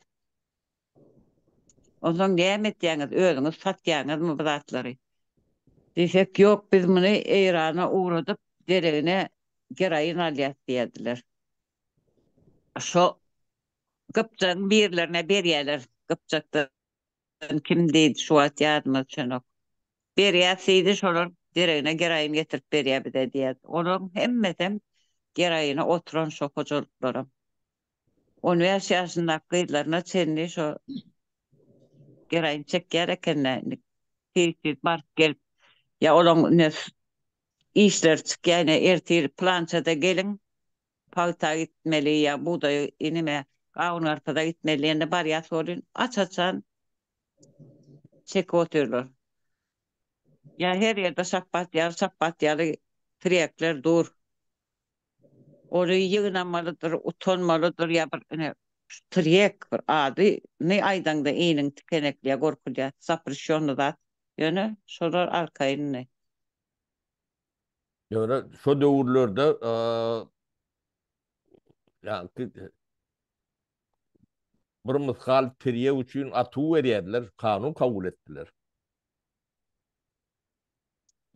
Onsoň näme etýäňiz, özüňiz satýaňyzmy bu zatlary? Diýsek, ýok, biz muny Eýrana ugradyp, deregine geroin alýas diýerdiler. Şo Gypjagyň birlerine berýärler. Gypjakdan kim diýdi, şu wagt ýadyma düşenok. Berýäs diýdi, şolar deregine geroin getirip berýär bize diýerdi. Olaryň hemmesem geroine oturan şo hojalyklaram. On bäş ýaşyndaky gyzlaryna çenli şo geroin çekýär ekende indi tiz-tiz baryp gelip ýa olaň ine işleri çykýar ine ertir pylançada geliň pagta gitmeli ýa bugdaý inime gawun-garpyza gitmeli diýende barýas welin aç-açan çekip otyrlar. Ýa her ýerde şapbat ýaly şapbat ýaly tirýekler dur. Ony ýygnamalydyr, utanmalydyr ýa bir ine şu tirýek bir adyny aýdaňda iniň tikenekleýär, gorkulýar. Zapreşýonnyý zat. Ýöne şolar arkaýyn indi. Ýöne şo döwürlerde ýaňky bir mysgal tirýek üçin atuw berýärdiler, kanun kabul etdiler.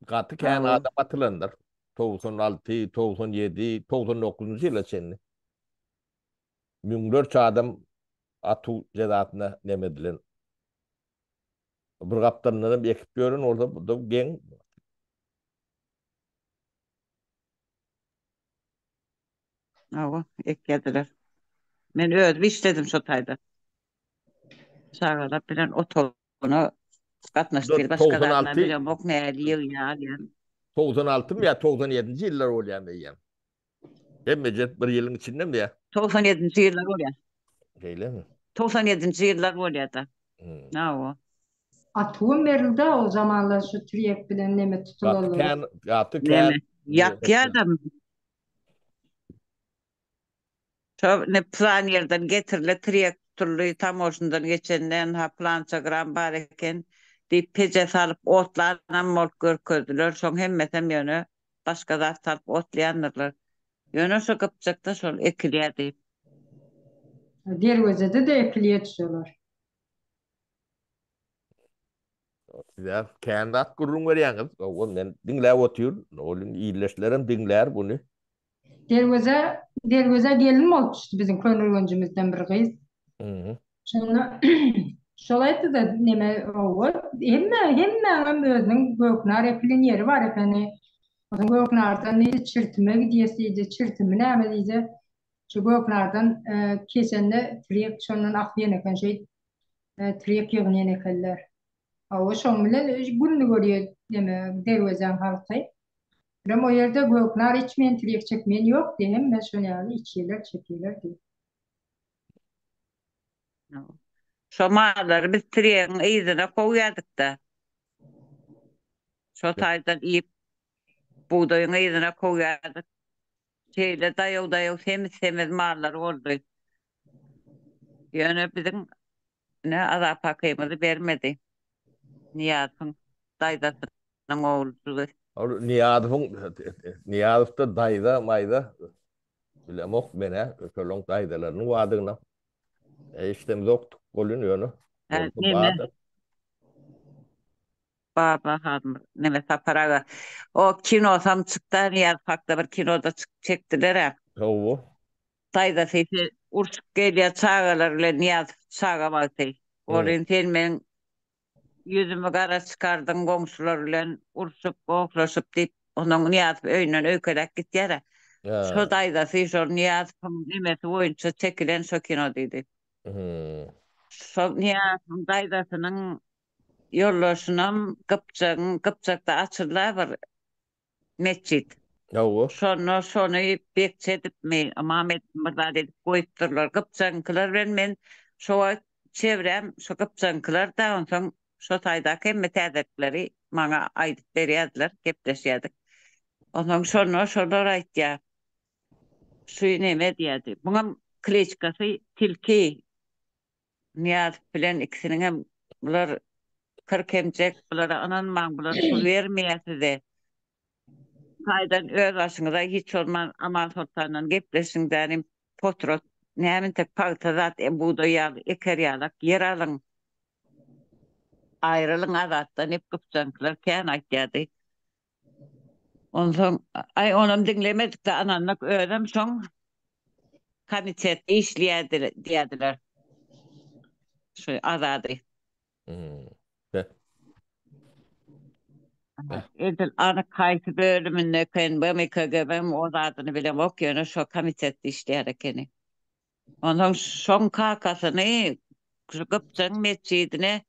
Gaty kän adam atylandyr. 96, 97, 99-njy ýyla çenli. Müňlerçe adam atuw jezasyna neme edilen. Bir gapdalyndan hem ekip ýören bolsa, bu da geň. Hawa, ekýärdiler. Men özüm işledim şo taýda. Çagalar bilen otag Ona gatnaşdyr başga zatlar bilemok näli ýygýar alýan. 96 my ýa 97-nji ýyllar bolýar eýýäm. Hemmeje bir ýylyň içindemi ýa? 97-nji ýyllar bolýar. Şeýlemi? 97-nji ýyllar bolýar-da. Hawa. Atuwam berildi o zamanlar şu tirýek bilen neme Gaty tutulanlara. kän, gaty kän. Neme? Ýakýar-da. Şo ne plan ýerden getirile tirýek tutuldy, tamožnydan geçende ynha pylança gram bar eken diýip peje salyp otlanam bolup görkezdiler. Şoň hemmesem ýöne başga zat salyp otlaýandyrlar. Ýöne şo Gypjakda şol ekilýärdi. Derwezede-de ekilýärdi şolar. Size kän zat gürrüň berýäňiz. Hawa, men diňläp otyryn. Ol ildeşlerem diňlär buny. Derweze, derwezä gelin bolup düşdi biziň Köneürgenjimizden bir gyz. Şonda şol aýtdy-da, neme, hawa, hemme, hemmäňem özüniň göknar ekilen ýeri bar ekeni. Onsoň göknardan diýdi, çirtime gidýäs diýdi, çirtimi näme diýdi. Şu göknardan kesende tirýek şondan akýan eken, şeýdip tirýek ýygnaýan ekenler. Hawa, şoň bilen gününi görýär neme, derwezäň halky. Birem o ýerde göknar içmeýän, tirýek çekmeýän ýokdy, hemme şol ýaly içýärler, çekýärler diýip. Şo mallary biz tirýegiň yzyna kowýardyk-da. Şo taýdan iýip, bugdaýyň yzyna kowýardyk. Şeýle daýaw-daýaw semiz-semiz mallar boldy. Ýöne biziň ine Azap hakymyzy bermedi. Nyýazowyň daýzasynyň ogludygy. Ol Nyýazowyň Nyýazowda daýza maýza bilemok men-ä şolaň daýzalarynyň bardygyna eşidemzokdyk welin ýöne bolsa bardyr. Baba han neme Sapar aga. O kinosam çykda Nyýazow hakda bir kinoda çyk çekdiler-ä. Hawa. Daýzasy urşup gelýär çagalar bilen Nyýazow çaga wagty. Bolyn sen meň ýüzümi gara çykardyň goňşular bilen urşup gohlaşyp diýip onuň Nyýazow öýünden öýkeläp gitýär-ä. Şo daýzasy şol Nyýazowyň nemesi boýunça çekilen şo kino diýdi. Şo Nyýazowyň daýzasynyň Ýoldaşynam Gypjagyň, Gypjakda açylda bir metjit. Hawa. Şonda şony bekçi edipmi, ymam edipmi bir zat edip goýupdyrlar. Gypjagyňkylar bilen men şo wagt çevrem şo gypjagyňkylar-da, onsoň şo taýdaky hemme täzelikleri maňa aýdyp berýärdiler, gepleşýärdik. Onsoň şonda şolar aýtýar, şu neme diýýärdi, muňam kliçkasy Tilki. Nyýazow bilen ikisiniňem bular kyrkemjek bulara ynanmaň bular pul bermeýär size. Taýdan öz başyňyza hiç bolman Aman Soltandan gepleşiň dänim potrat näme entek pagta zat bugdaý ýaly eker ýalak ýer alyň aýrylyň Azatdan diýip gypjaňkylar kän aýtýardy. Onsoň aý onam diňlemedikde ananlyk özem şoň komitetde işleýärdi diýýärdiler. Şu Azady. Edil anyk haýsy bölüminde eken, BMKGB-mi o zadyny bilemok, ýöne şo komitetde işleýär ekeni. Onsoň şoň kakasyny şu Gypjagyň metjidine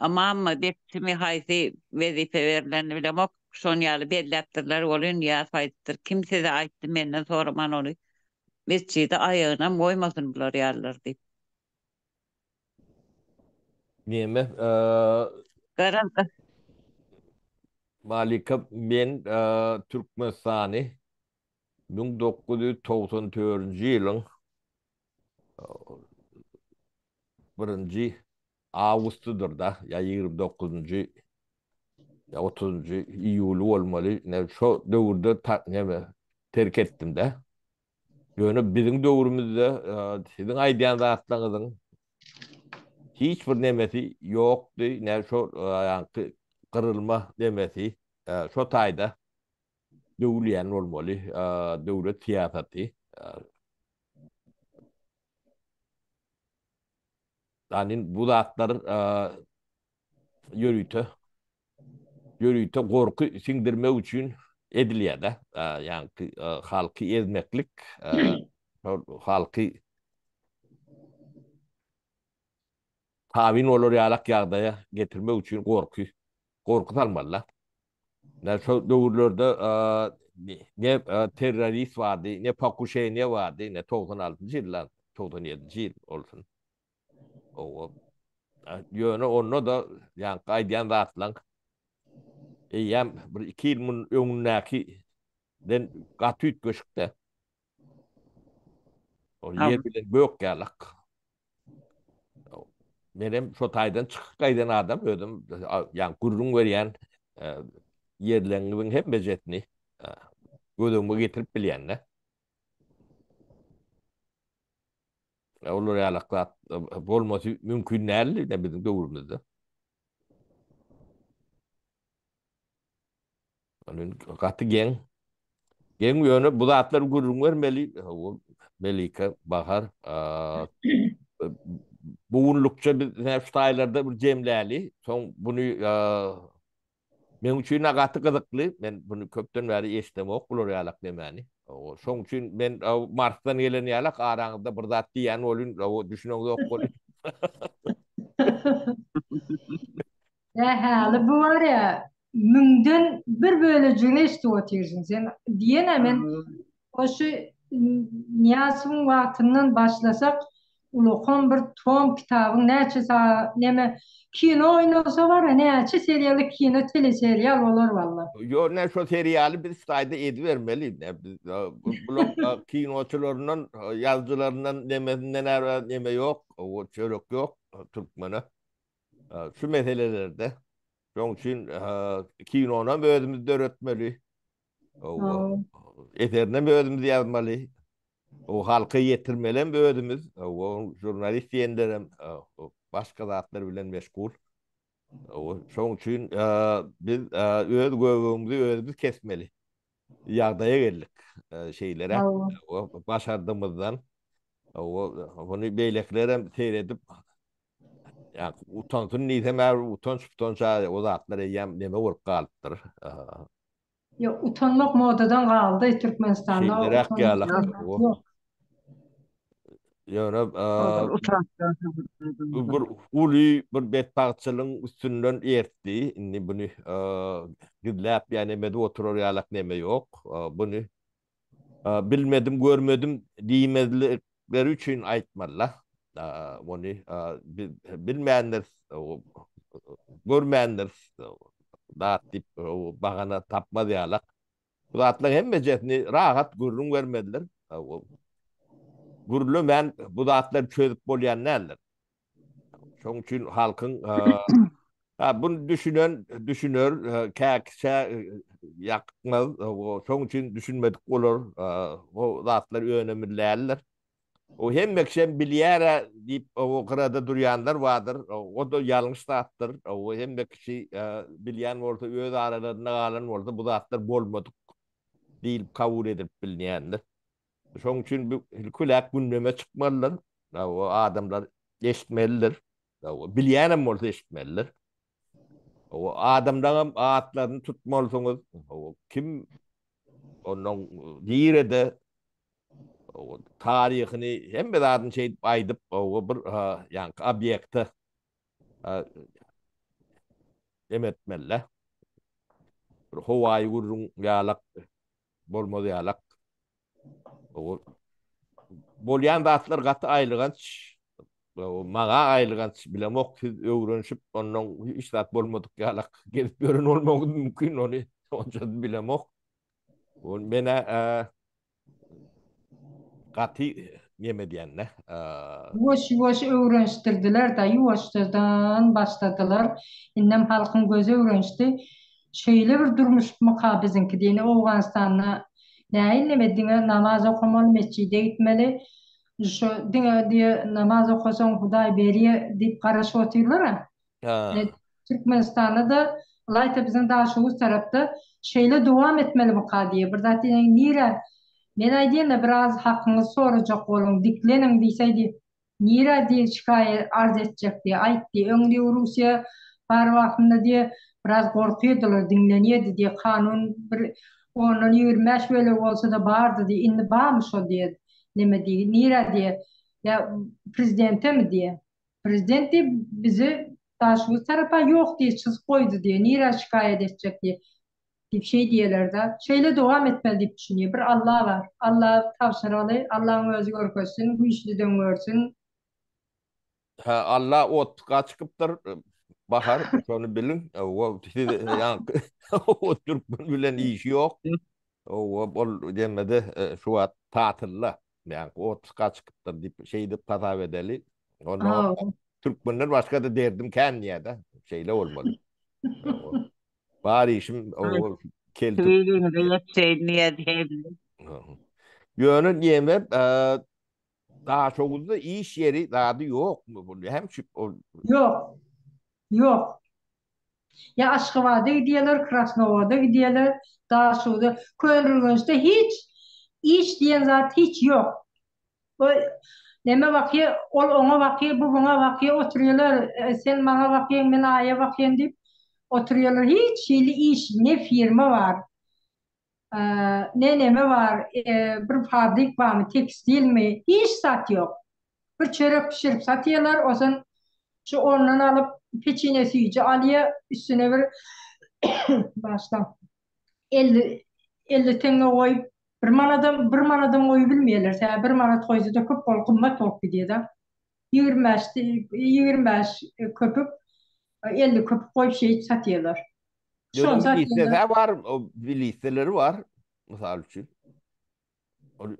ymammy, bekçimi haýsy wezipe berlenini bilemok, şon ýaly belläpdirler welin Nyýazow aýdypdyr, kim size aýtdy menden soraman ony metjide aýagynam goýmasyn bular ýalylar diýip. Neme, Garaz, Malika men Türkmenistany 1994-nji ýylyň birinji awgustydyr-da, ýa 29-njy, ýa 30-njy iýuly bolmaly. Ine, şo döwürde neme terk etdim-de. Ýöne biziň döwrümizde siziň aýdýan zatlaryňyzyň hiç bir nemesi ýokdy. Ine, şo ýaňky gyrylma nemesi şo taýda döwülýän bolmaly döwlet syýasaty. Ýagny bu zatlar ýörite ýörite gorky siňdirmek üçin edilýär-de. Ýagny halky ezmeklik, halky tabyn bolar ýalak ýagdaýa getirmek üçin gorky gorky salmaly-da. Ýa şo döwürlerde. Ne terrorist bardy, ne pokuşeniýe bardy, ne 96-njy ýylda, 97-nji ýyl bolsun. Owa. Ýöne onda-da ýaňky aýdýan zatlaň eýýäm bir iki ýyl mundan öňündäki den gaty üýtgeşik-de. Ol ýer bilen gök ýalak. Menem şo taýdan çykyp gaýdan adam özüm ýaňky gürrüň berýän ýerleňiziň hemmejesini göz öňüme getirip bilýän-de. Olar ýalak zat bolmasy mümkin däldi biziň döwrümizde. Gaty geň. Geň ýöne bu zatlary gürrüň bermeli. Melike, Bahar. Bu günlükçe biz şu taýlarda bir jemläli. Soň buny Meň üçin-ä gaty gyzykly. Men buny köpden bäri eşidemok bular ýalak nemäni. Şoň üçin men Marsdan gelen ýalak araňyzda bir zat diýýän bolyn, düşüneňzok bolyn. Ä häli bu bar ýa müňden bir bölejigini eşidip otyrsyň sen diýen-ä men o şu Nyýazowyň wagtyndan başlasak Ulakan bir tom kitabyň näçe sa neme kino oýnalsa bara näçe seriýaly kino teleserial bolar walla. Ýo ne şo serialy biz ştaýda edibermeli ne biz bulaň kinoçylaryndan ýazyjylaryndan nemesinden är neme ýok o çörek ýok türkmene şu meselelerde şoň üçin kinonam özümiz döretmeli eserinem özümiz ýazmaly O halka ýetirmelem özümiz, o žurnalist diýenlerem başga zatlar bilen meşgul. O şoň üçin biz öz göbegimizi özümiz kesmeli ýagdaýa geldik. Şeýleräk başardygymyzdan o beýlekilerem seýredip ýa utansyn diýsem utanç utanç o zatlar eýýäm neme bolup galypdyr. Ýok, utanmak modadan galdy Türkmenistanda. Şeýleräk ýaly. Ýöne bu bir uly bir betbagtçylygyň üstünden ertdi. Indi buny gizläp ýa neme edip oturar ýalak neme ýok. Buny bilmedim, görmedim diýmezlikleri üçin aýtmalylar. Ony biz bilmändiris, görmändiris zat diýip bahana tapmaz ýalak. Bu zatlaryň hemmejesini rahat gürrüň bermelidir. Gürlemän bu zatlary çözüp bolýan däldir. Şonuň üçin halkyň ha bunu düşünen düşüner, käkişä ýakmaz. Şonuň üçin düşünmedik bolar. O zatlar önemli däldir. O hemme kişem bilýär-ä diýip, o gyrada durýanlar bardyr. O-da ýalňyş zatdyr. O hemme kişi bilýän bolsa, öz aralarynda galan bolsa, bu zatlar bolmadyk diýlip kabul edilip bilinýändir. Şonuň üçin bu ilki-läk gündeme çykmalydyr. O adamlar eşitmelidir. Bilýänem bolsa eşitmelidir. O adamlaryň atlaryny tutmalysyňyz. Kim ondan nirede taryhyny hemme zadyny şeýdip aýdyp, o bir ýaňky obýekte em etmeli. Bir howaýy gürrüň ýalak bolmaz ýalak. Bolýan zatlar gaty aýylganç. Maňa aýylganç bilemok siz öwrenişip ondan hiç zat bolmadyk ýalak gezip ýören bolmagyňyz mümkin ony onça bilemok. Ol menä gaty neme diýende. Ýuwaş-ýuwaş öwrenişdirdiler-de, ýuwaşjadan başladylar. Indem halkyň gözi öwrenişdi. Şeýle bir durmuşmyka biziňki diýen Owganystanda nähili neme diňe namaz okamaly, metjide gitmeli. Şo diňe diýe namaz okasaň Hudaý berýä diýip garaşyp otyrlar-a. Türkmenistanda-da, ylaýta biziň Daşoguz tarapda şeýle dowam etmelimika diýýär. Bir zat diýseň, nirä? Men aýdýan-da, biraz hakyňyzy sorajak boluň, dikleniň diýse diýip, nirä diýip şikaýat arz etjek diýýär, aýt diýýär. Öň diýip Russiýa bar wagtynda diýýär, biraz gorkýardylar, diňlenýärdi diýýär, kanun bir ondan 25 bölegi bolsa-da bardy diýýär, indi barmy şo diýýär, neme diýýär, nirä diýýär, ýa prezidentemi diýýär. Prezident diýip bizi Daşoguz tarapa ýok diýip çyzyp goýdy diýip nirä şikaýat etjek diýip. Diýip şeý diýerler-de. Şeýle dowam etmeli diýip düşünýär. Bir Alla bar. Alla tabşyraly, Allaň özi görkezsin, güýçlüden görsün. Hä, Alla otpuska çykypdyr, Bahar, şony biliň. Hawa, siz ýaňky o türkmen bilen işi ýok. Hawa, ol demede şu wagt tatylda. Ýaňky otpuska çykypdyr diýip, şeýdip hasap edeli. Onda türkmenden başga-da derdim kän diýýär-de. Şeýle bolmaly. Bar işim o kel Tüweleme ýetseýin diýýär. Ýöne neme Daşoguzda iş ýeri zady ýokmy bu näme üçin ol Ýok. Ýok. Ýa Aşgabada gidýärler, Krasnowoda gidýärler, Daşoguzda, Köneürgençde hiç iş diýen zat hiç ýok. Bu neme bakýa, ol oňa bakýa, bu muňa bakýa, oturýarlar, sen maňa bakýaň, men aýa bakýan diýip oturýarlar. Hiç hili iş, ne firma bar, Ne neme bar, bir fabrik barmy, tekstilmi, hiç zat ýok. Bir çörek bişirip satýarlar, ozan şu ondan alyp peçine süýji alýar, üstüne bir bagyşlaň, 50 50 teňňe goýup, bir manadam, bir manadam goýubilmeýärler, sebäbi bir manat goýsa-da köp bolup, gymmat bolup gidýär-de. 25 25 köpük, 50 köpük goýup şeýdip satýarlar. Ýöne milisede bar, o miliseleri bar, mysal üçin. Ol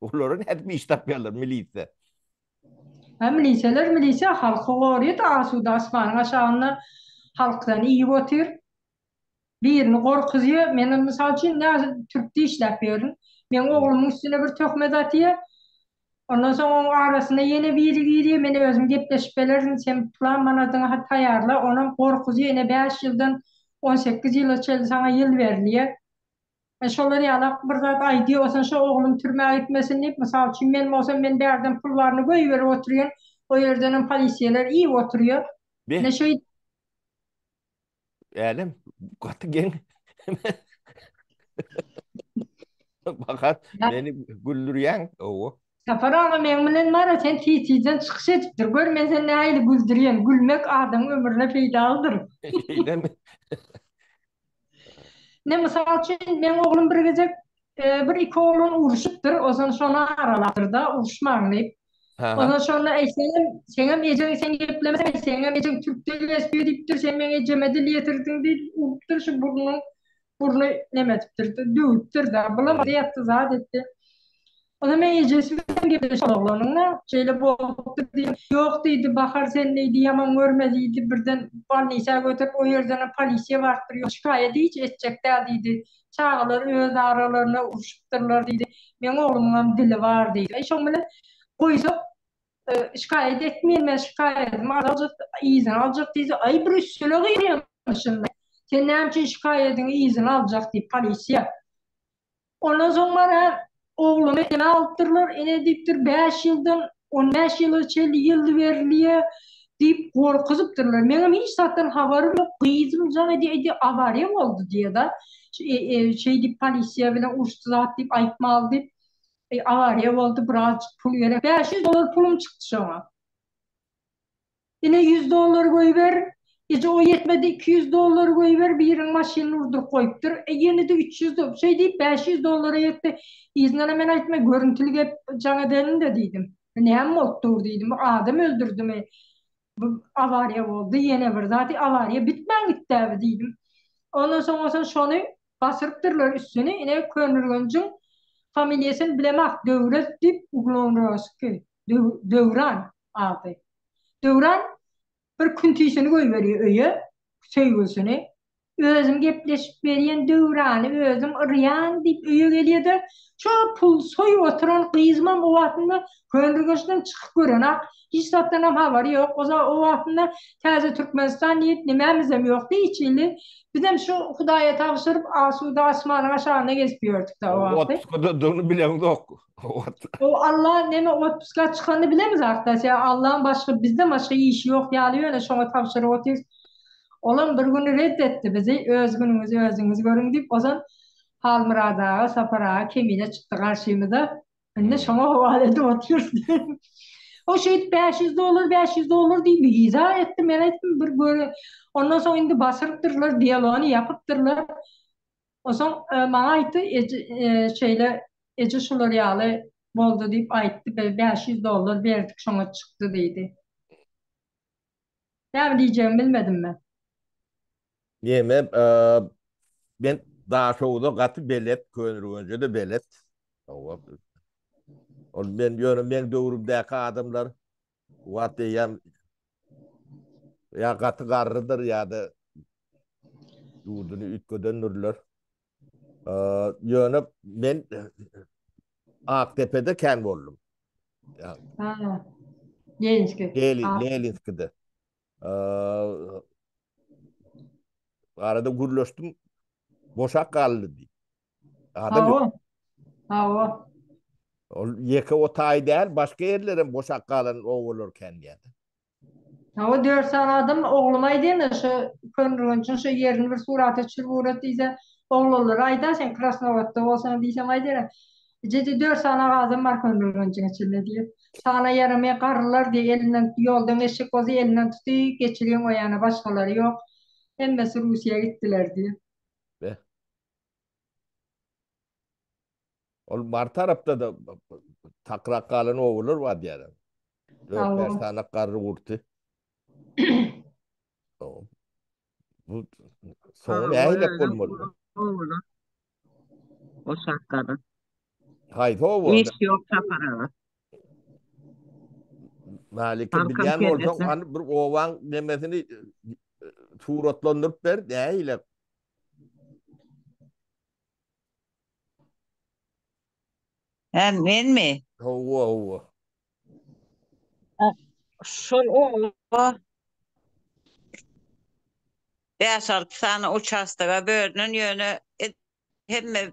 Olara nädip iş tapýarlar milise? Ha miliseler milise halky gorýar da asuda asmanyň aşagynda halkdan iýip otyr. Birini gorkuzýar. Men mysal üçin näme türkde işläp ýörün. Meň oglumyň üstüne bir töhmet atýar. Ondan soň oň arasyna ýene biri girýär. Men özüm gepleşip belerin, sen plan manadyňy ha taýýarla. Onam gorkuzýar. Ine bäş ýyldan 18 ýyla çenli saňa ýyl berilýär. E şolar ýalak bir zat aýdýar, onsoň şo oglum türmä gitmesin diýip, mysal üçin men bolsam men bärden pul baryny goýberip oturýan, o ýerdenem polisiýalar iýip oturýar. Ine şeýdip. Älem gaty geň. Bahar meni güldürýäň. Owo. Sapar aga meň bilen bara sen tiz-tizden çykyş edip dur. Gör men seni nähili güldürýän. Gülmek adamyň ömrüne peýdalydyr. Şeýlemi? Ne mysal üçin meň oglum bir gezek e, bir iki oglan uruşypdyr, ozan şony aralapdyr-da, uruşmaň diýip. Ondan şonda eý seňem, seňem ejeň sen geplemeseň, seňem ejeň türk dili esbiýe diýipdir, sen meň ejeme dil ýetirdiň diýip urupdyr şu burnuň burny neme edipdir, döwüpdir-de. Bulam ýatdy zat etdi. Ondan men ejesi bilen gepleşip oglanyň-da, şeýle bolupdyr diýdim. Ýok diýdi, Bahar sen diýdi, ýaman görme diýdi, birden bolnisa götürip o ýerdenem polisiýa barypdyr, ýok şikaýat hiç etjek däl diýdi. Çagalar öz aralarynda urşupdyrlar diýdi. Meň oglumyňam dili bar diýdi. Eý şoň bilen goýsak şikaýat etmeýin men şikaýatymy aljak, yzyna aljak diýse, aý bir üstüne gygyrýarmyşyn. Sen näme üçin şikaýatyňy yzyna aljak diýip polisiýa. Ondan soň bara ogluny ele alypdyrlar, ene diýipdir, bäş ýyldan 15 ýyla çenli ýyl berilýär diýip gorkuzypdyrlar. Meňem hiç zatdan habarym ýok. Gyzym jaň edýär, eje awariýa boldy diýýär-de. Şeý diýip polisiýa bilen uruşdy zat diýip aýtmaly diýip. Awariýa boldy, birazjyk pul gerek. 500 dollar pulum çykdy şoňa. Ine 100 dollar goýber, eje o ýetmedi 200 dollar goýber, biriniň maşynyny urduryp goýupdyr. E ýene-de 300 do, şeý diýip 500 dollara ýetdi. Yzyndanam men aýtma görüntüli gep jaň edelim-de diýdim. Näme bolup dur diýdim. Bu adam öldürdimi? Bu awariýa boldy, ýene bir zat, awariýa bitmän gitdäbi diýdim. Ondan soň bolsa şony basyrypdyrlar üstüni. Ine Köneürgenjiň familiýasyny bilemok, Döwlet diýip Uglonroski, Döwran ady. Döwran bir küntisini goýberýär öýe, söýgülisini. Özüm gepleşip berýän Döwrany özüm yrýan diýip öýe gelýär-de, şo pul soýup oturan gyzymam o wagtynda Köneürgençden çykyp görenak, hiç zatdanam habary ýok. O o wagtynda Täze Türkmenistan diýip nemämizem ýokdy hiç hili. Bizem şu Hudaýa tabşyryp asuda asmanyň aşagynda gezip ýördük-de o wagty. Otpuskadadygyny bileňzok. O Alla neme otpuska çykanyny bilemizakda, sebäbi Allaň başga bizden başga işi ýok ýaly ýöne şoňa tabşyryp otyrys. Olam bir güni ret etdi bizi, öz günüňizi özüňiz görüň diýip, ozan Halmyrat aga, Sapar aga Kemine çykdy garşymyza. Indi şoňa howala edip otyrys diýip. O şeýdip 500 dollar, 500 dollar diýip yza etdi. Men aýtdym bir göre. Ondan soň indi basyrypdyrlar, dialony ýapypdyrlar. Onsoň maňa aýtdy, eje şeýle eje şular ýaly boldy diýip aýtdy, 500 dollar berdik şoňa çykdy diýdi. Näme diýjegimi bilmedim men. Neme, men Daşoguza gaty belet, Köneürgenje-de belet. Hawa. Ol men ýöne meň döwrümdäki adamlar wagt eýýäm ýa gaty garrydyr ýa-da ýurduny üýtgedendirler. Ýöne men Akdepede kän boldum. Ha. Leninski. Leninskide. Arada gürleşdim. Boşak galdy diýip. Adam ýok. Hawa. Ol ýeke o taý däl, başga ýerlerem boşak galan obalar kän diýýär. Hawa, dört sany adam oglum aýdýan-da, şo Köneürgenjiň şo ýerini bir surata düşürip ugrat diýse, oglanlara aýdar, sen Krasnowodda bolsaň diýsem aýdar, Eje diýip, dört sany adam bar Köneürgenjiň içinde diýip. Sana ýaramaýan garrylar diýip, elinden ýoldan geçjek bolsa elinden tutyp geçirýän o ýana başgalary ýok. Hemmesi Russiýa gitdiler diýip. Beh. Ol Mary tarapda-da takrak galan obalar bar diýýärler. 4-5 sany garry gurty. Bu soňy nähili bolmaly? O şartlarda. Haýsy oba? Iş ýok Sapar aga. Malika bilýän bolsaň, hany bir obaň nemesini suratlandyryp ber, nähili? Hä, menmi? Hawa, hawa. Şol oba bäş-alty sany uçastoga bölünen, ýöne hemme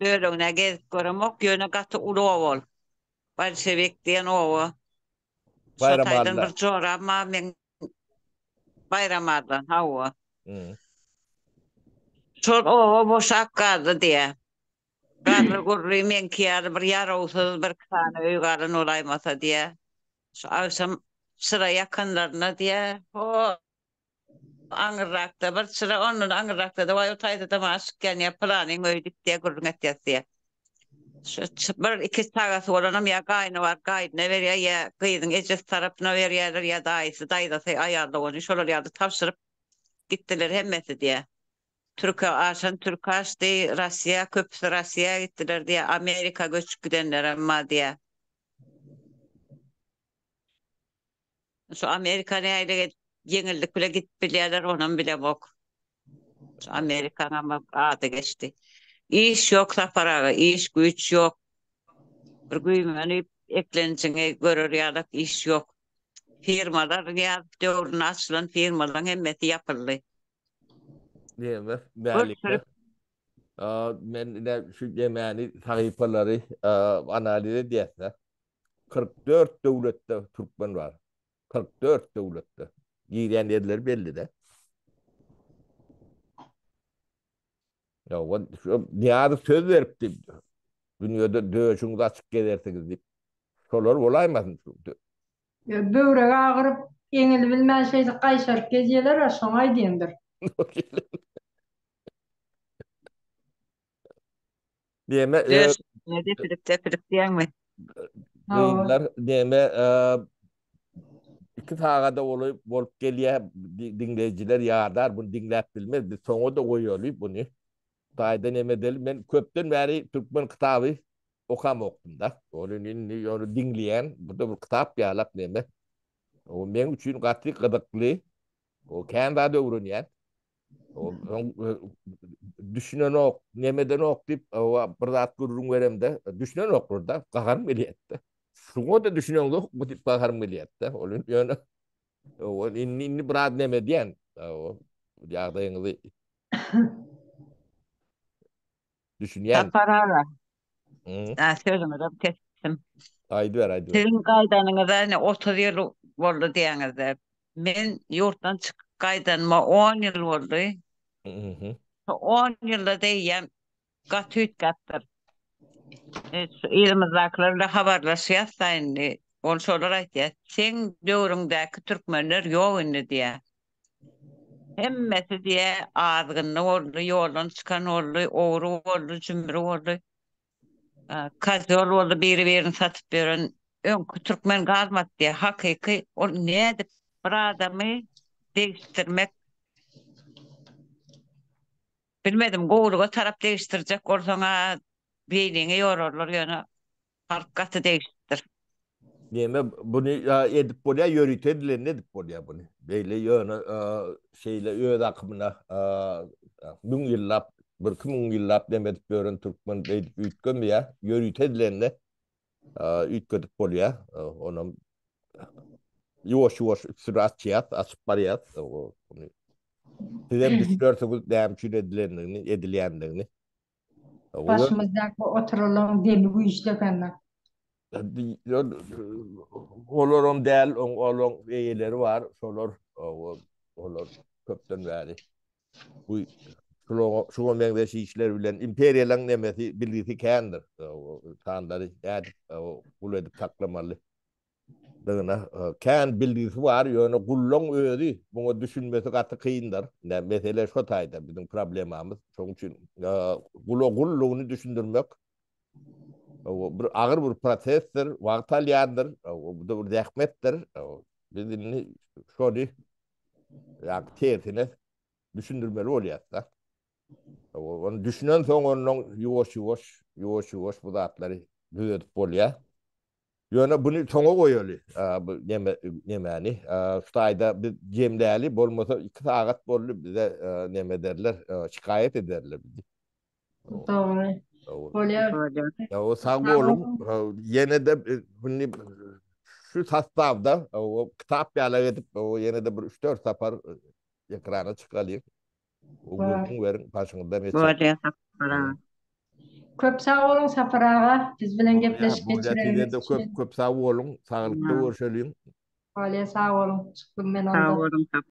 bölegine gezip göremok, ýöne gaty uly oba ol. Bolşewik diýen oba. Şo taýdan bir joram bar meň Baýramalydan, hawa. Şol oba boşap galdy diýýär. Garry-gurry meňki ýaly bir ýarawsyz birki sany öý galan bolaýmasa diýýär. Şu agşam çyra ýakanlarynda diýýär, ho, aňyrrakda bir çyra, ondan aňyrrakda-da waý o taýda-da maşyk ýanýar, pylanyň öýi diýip diýýär, gürrüň etýäs diýýär. Şu bir-iki çagasy bolanam ýa gaýny bar, gaýnyna berýär, ýa gyzyň ejesi tarapyna berýärler, ýa daýysy, daýzasy, aýal dogany şolar ýaly tabşyryp gitdiler hemmesi diýýär. Türke aşan türke aşdy, Rossiýa köpüsi Rossiýa gitdiler diýýär, Amerika göçüp gidenlerem bar diýýär. Şu Amerika nähili edip ýeňillik bile gidip bilýärler onam bilemok. Şu Amerikanyňam ady geçdi. Iş ýok Sapar aga, iş güýç ýok. Bir güýmenip eklenjiňi görer ýalak iş ýok. Firmalar Nyýazow döwründe açylan firmalaryň hemmesi ýapyldy. Näme, Mälike? Men ine şu ýemäni sahypalary analiz edýäs-de. 44 döwletde türkmen bar. 44 döwletde. Girýän ýerleri belli-de. Ýa, Nyýazow söz beripdi. Dünýede döşüňizi açyk gezersiňiz diýip. Şolar bolaýmasyn? Ýa, böwregi agyryp, eňil bilmän şeýdip gaýşaryp gezýäler-ä, şoňa aýdýandyr. Näme? Döşüne depilip depilip diýäňmi? Gyzlar näme iki sagada golaý bolup gelýär diňleýjiler ýadar bunu diňläp bilmez biz soňa-da goýaly buny taýda neme edeli men köpden bäri türkmen kitaby okamokdym-da ony indi ýöne diňleýän bu-da bir kitap ýalak neme o meň üçin gaty gyzykly o kän zat öwrenýän Düşünenok, nemedenok diýip, bir zat gürrüň beremde, düşünenoklar-da, gaharym gelýär-de. Şuňa-da düşüneňzokmy diýip gaharym gelýär-de. Ol ýöne ol indi indi biraz neme edýän. Ýagdaýyňyzy düşünýän. Sapar aga. Hä, sözüňizi kesdim. Aýdyber, aýdyber. Siziň gaýdanyňyza ine 30 ýyl boldy diýýäňizde. Men ýurtdan çykyp gaýdanyma 10 ýyl boldy. Şu 10 ýylda diýýän gaty üýtgäpdir. E, şu yzymyzdakylar bilen habarlaşýas-da indi. Ol şolar aýtýar, seň döwrüňdäki türkmenler ýok indi diýýär. Hemmesi diýýär, azgynly boldy, ýoldan çykan boldy, ogry boldy, jümri boldy, kozýol boldy, biri-birini satyp ýören öňki türkmen galmady diýýär. Hakyky ol nädip bir adamy degişdirmek bilmedim, gowulyga tarap degişdirjek bolsaň-a beýniňi ýorarlar ýöne Halk gaty degişipdir. Neme buny edip bolýar, ýörite edilende edip bolýar buny. Beýle ýöne şeýle öz akymyna müň ýyllap, birki müň ýyllap neme edip ýören türkmen beýdip üýtgemeýär. Ýörite edilende üýtgedip bolýar. Onam ýuwaş-ýuwaş üstüni açýas, açyp barýas. Sizem düşünersiňiz näme üçin edilendigini, edilýändigini. Başymyzdaky oturanlaryň demi güýçli ekeni. Olaram däl, olaň eýeleri bar, şolar olar köpden bäri bu şuňa meňzeş işler bilen imperiýalaryň nemesi bilgisi kändir. Sanlary nädip gul edip saklamaly. Dygyna kän bilgisi bar, ýöne gullaň özi muňa düşünmesi gaty kyndyr. Ine, mesele şo taýda biziň problemamyz. Şonuň üçin gula gullugyny düşündirmek bir agyr bir prosesdir, wagt alýandyr, bu-da bir zähmetdir. Biz indi şony ýa tersine düşündirmeli bolýarys-da. Ony düşünen soň ondan ýuwaş-ýuwaş, ýuwaş-ýuwaş bu zatlary düzedip bolýar. Ýöne buny soňa goýaly, bu neme nemäni. Şu taýda biz jemläli, bolmasa 2 sagat boldy bize neme ederler, şikaýat ederler bizi. Dogry. Bolýar. Ýa sag boluň. Ýene-de indi şu sastawda kitap ýaly edip ýene-de bir 3-4 sapar ekrana çykalyň. Gürrüň beriň, başyňyzdan geçen. Bolýar Sapar aga. Köp sag boluň Sapar aga, biz bilen gepleşik geçireniňiz üçin. Köp köp sag boluň, saglykda görşeliň. Bolýar sag boluň, çykdym men onda. Sag boluň Sapar.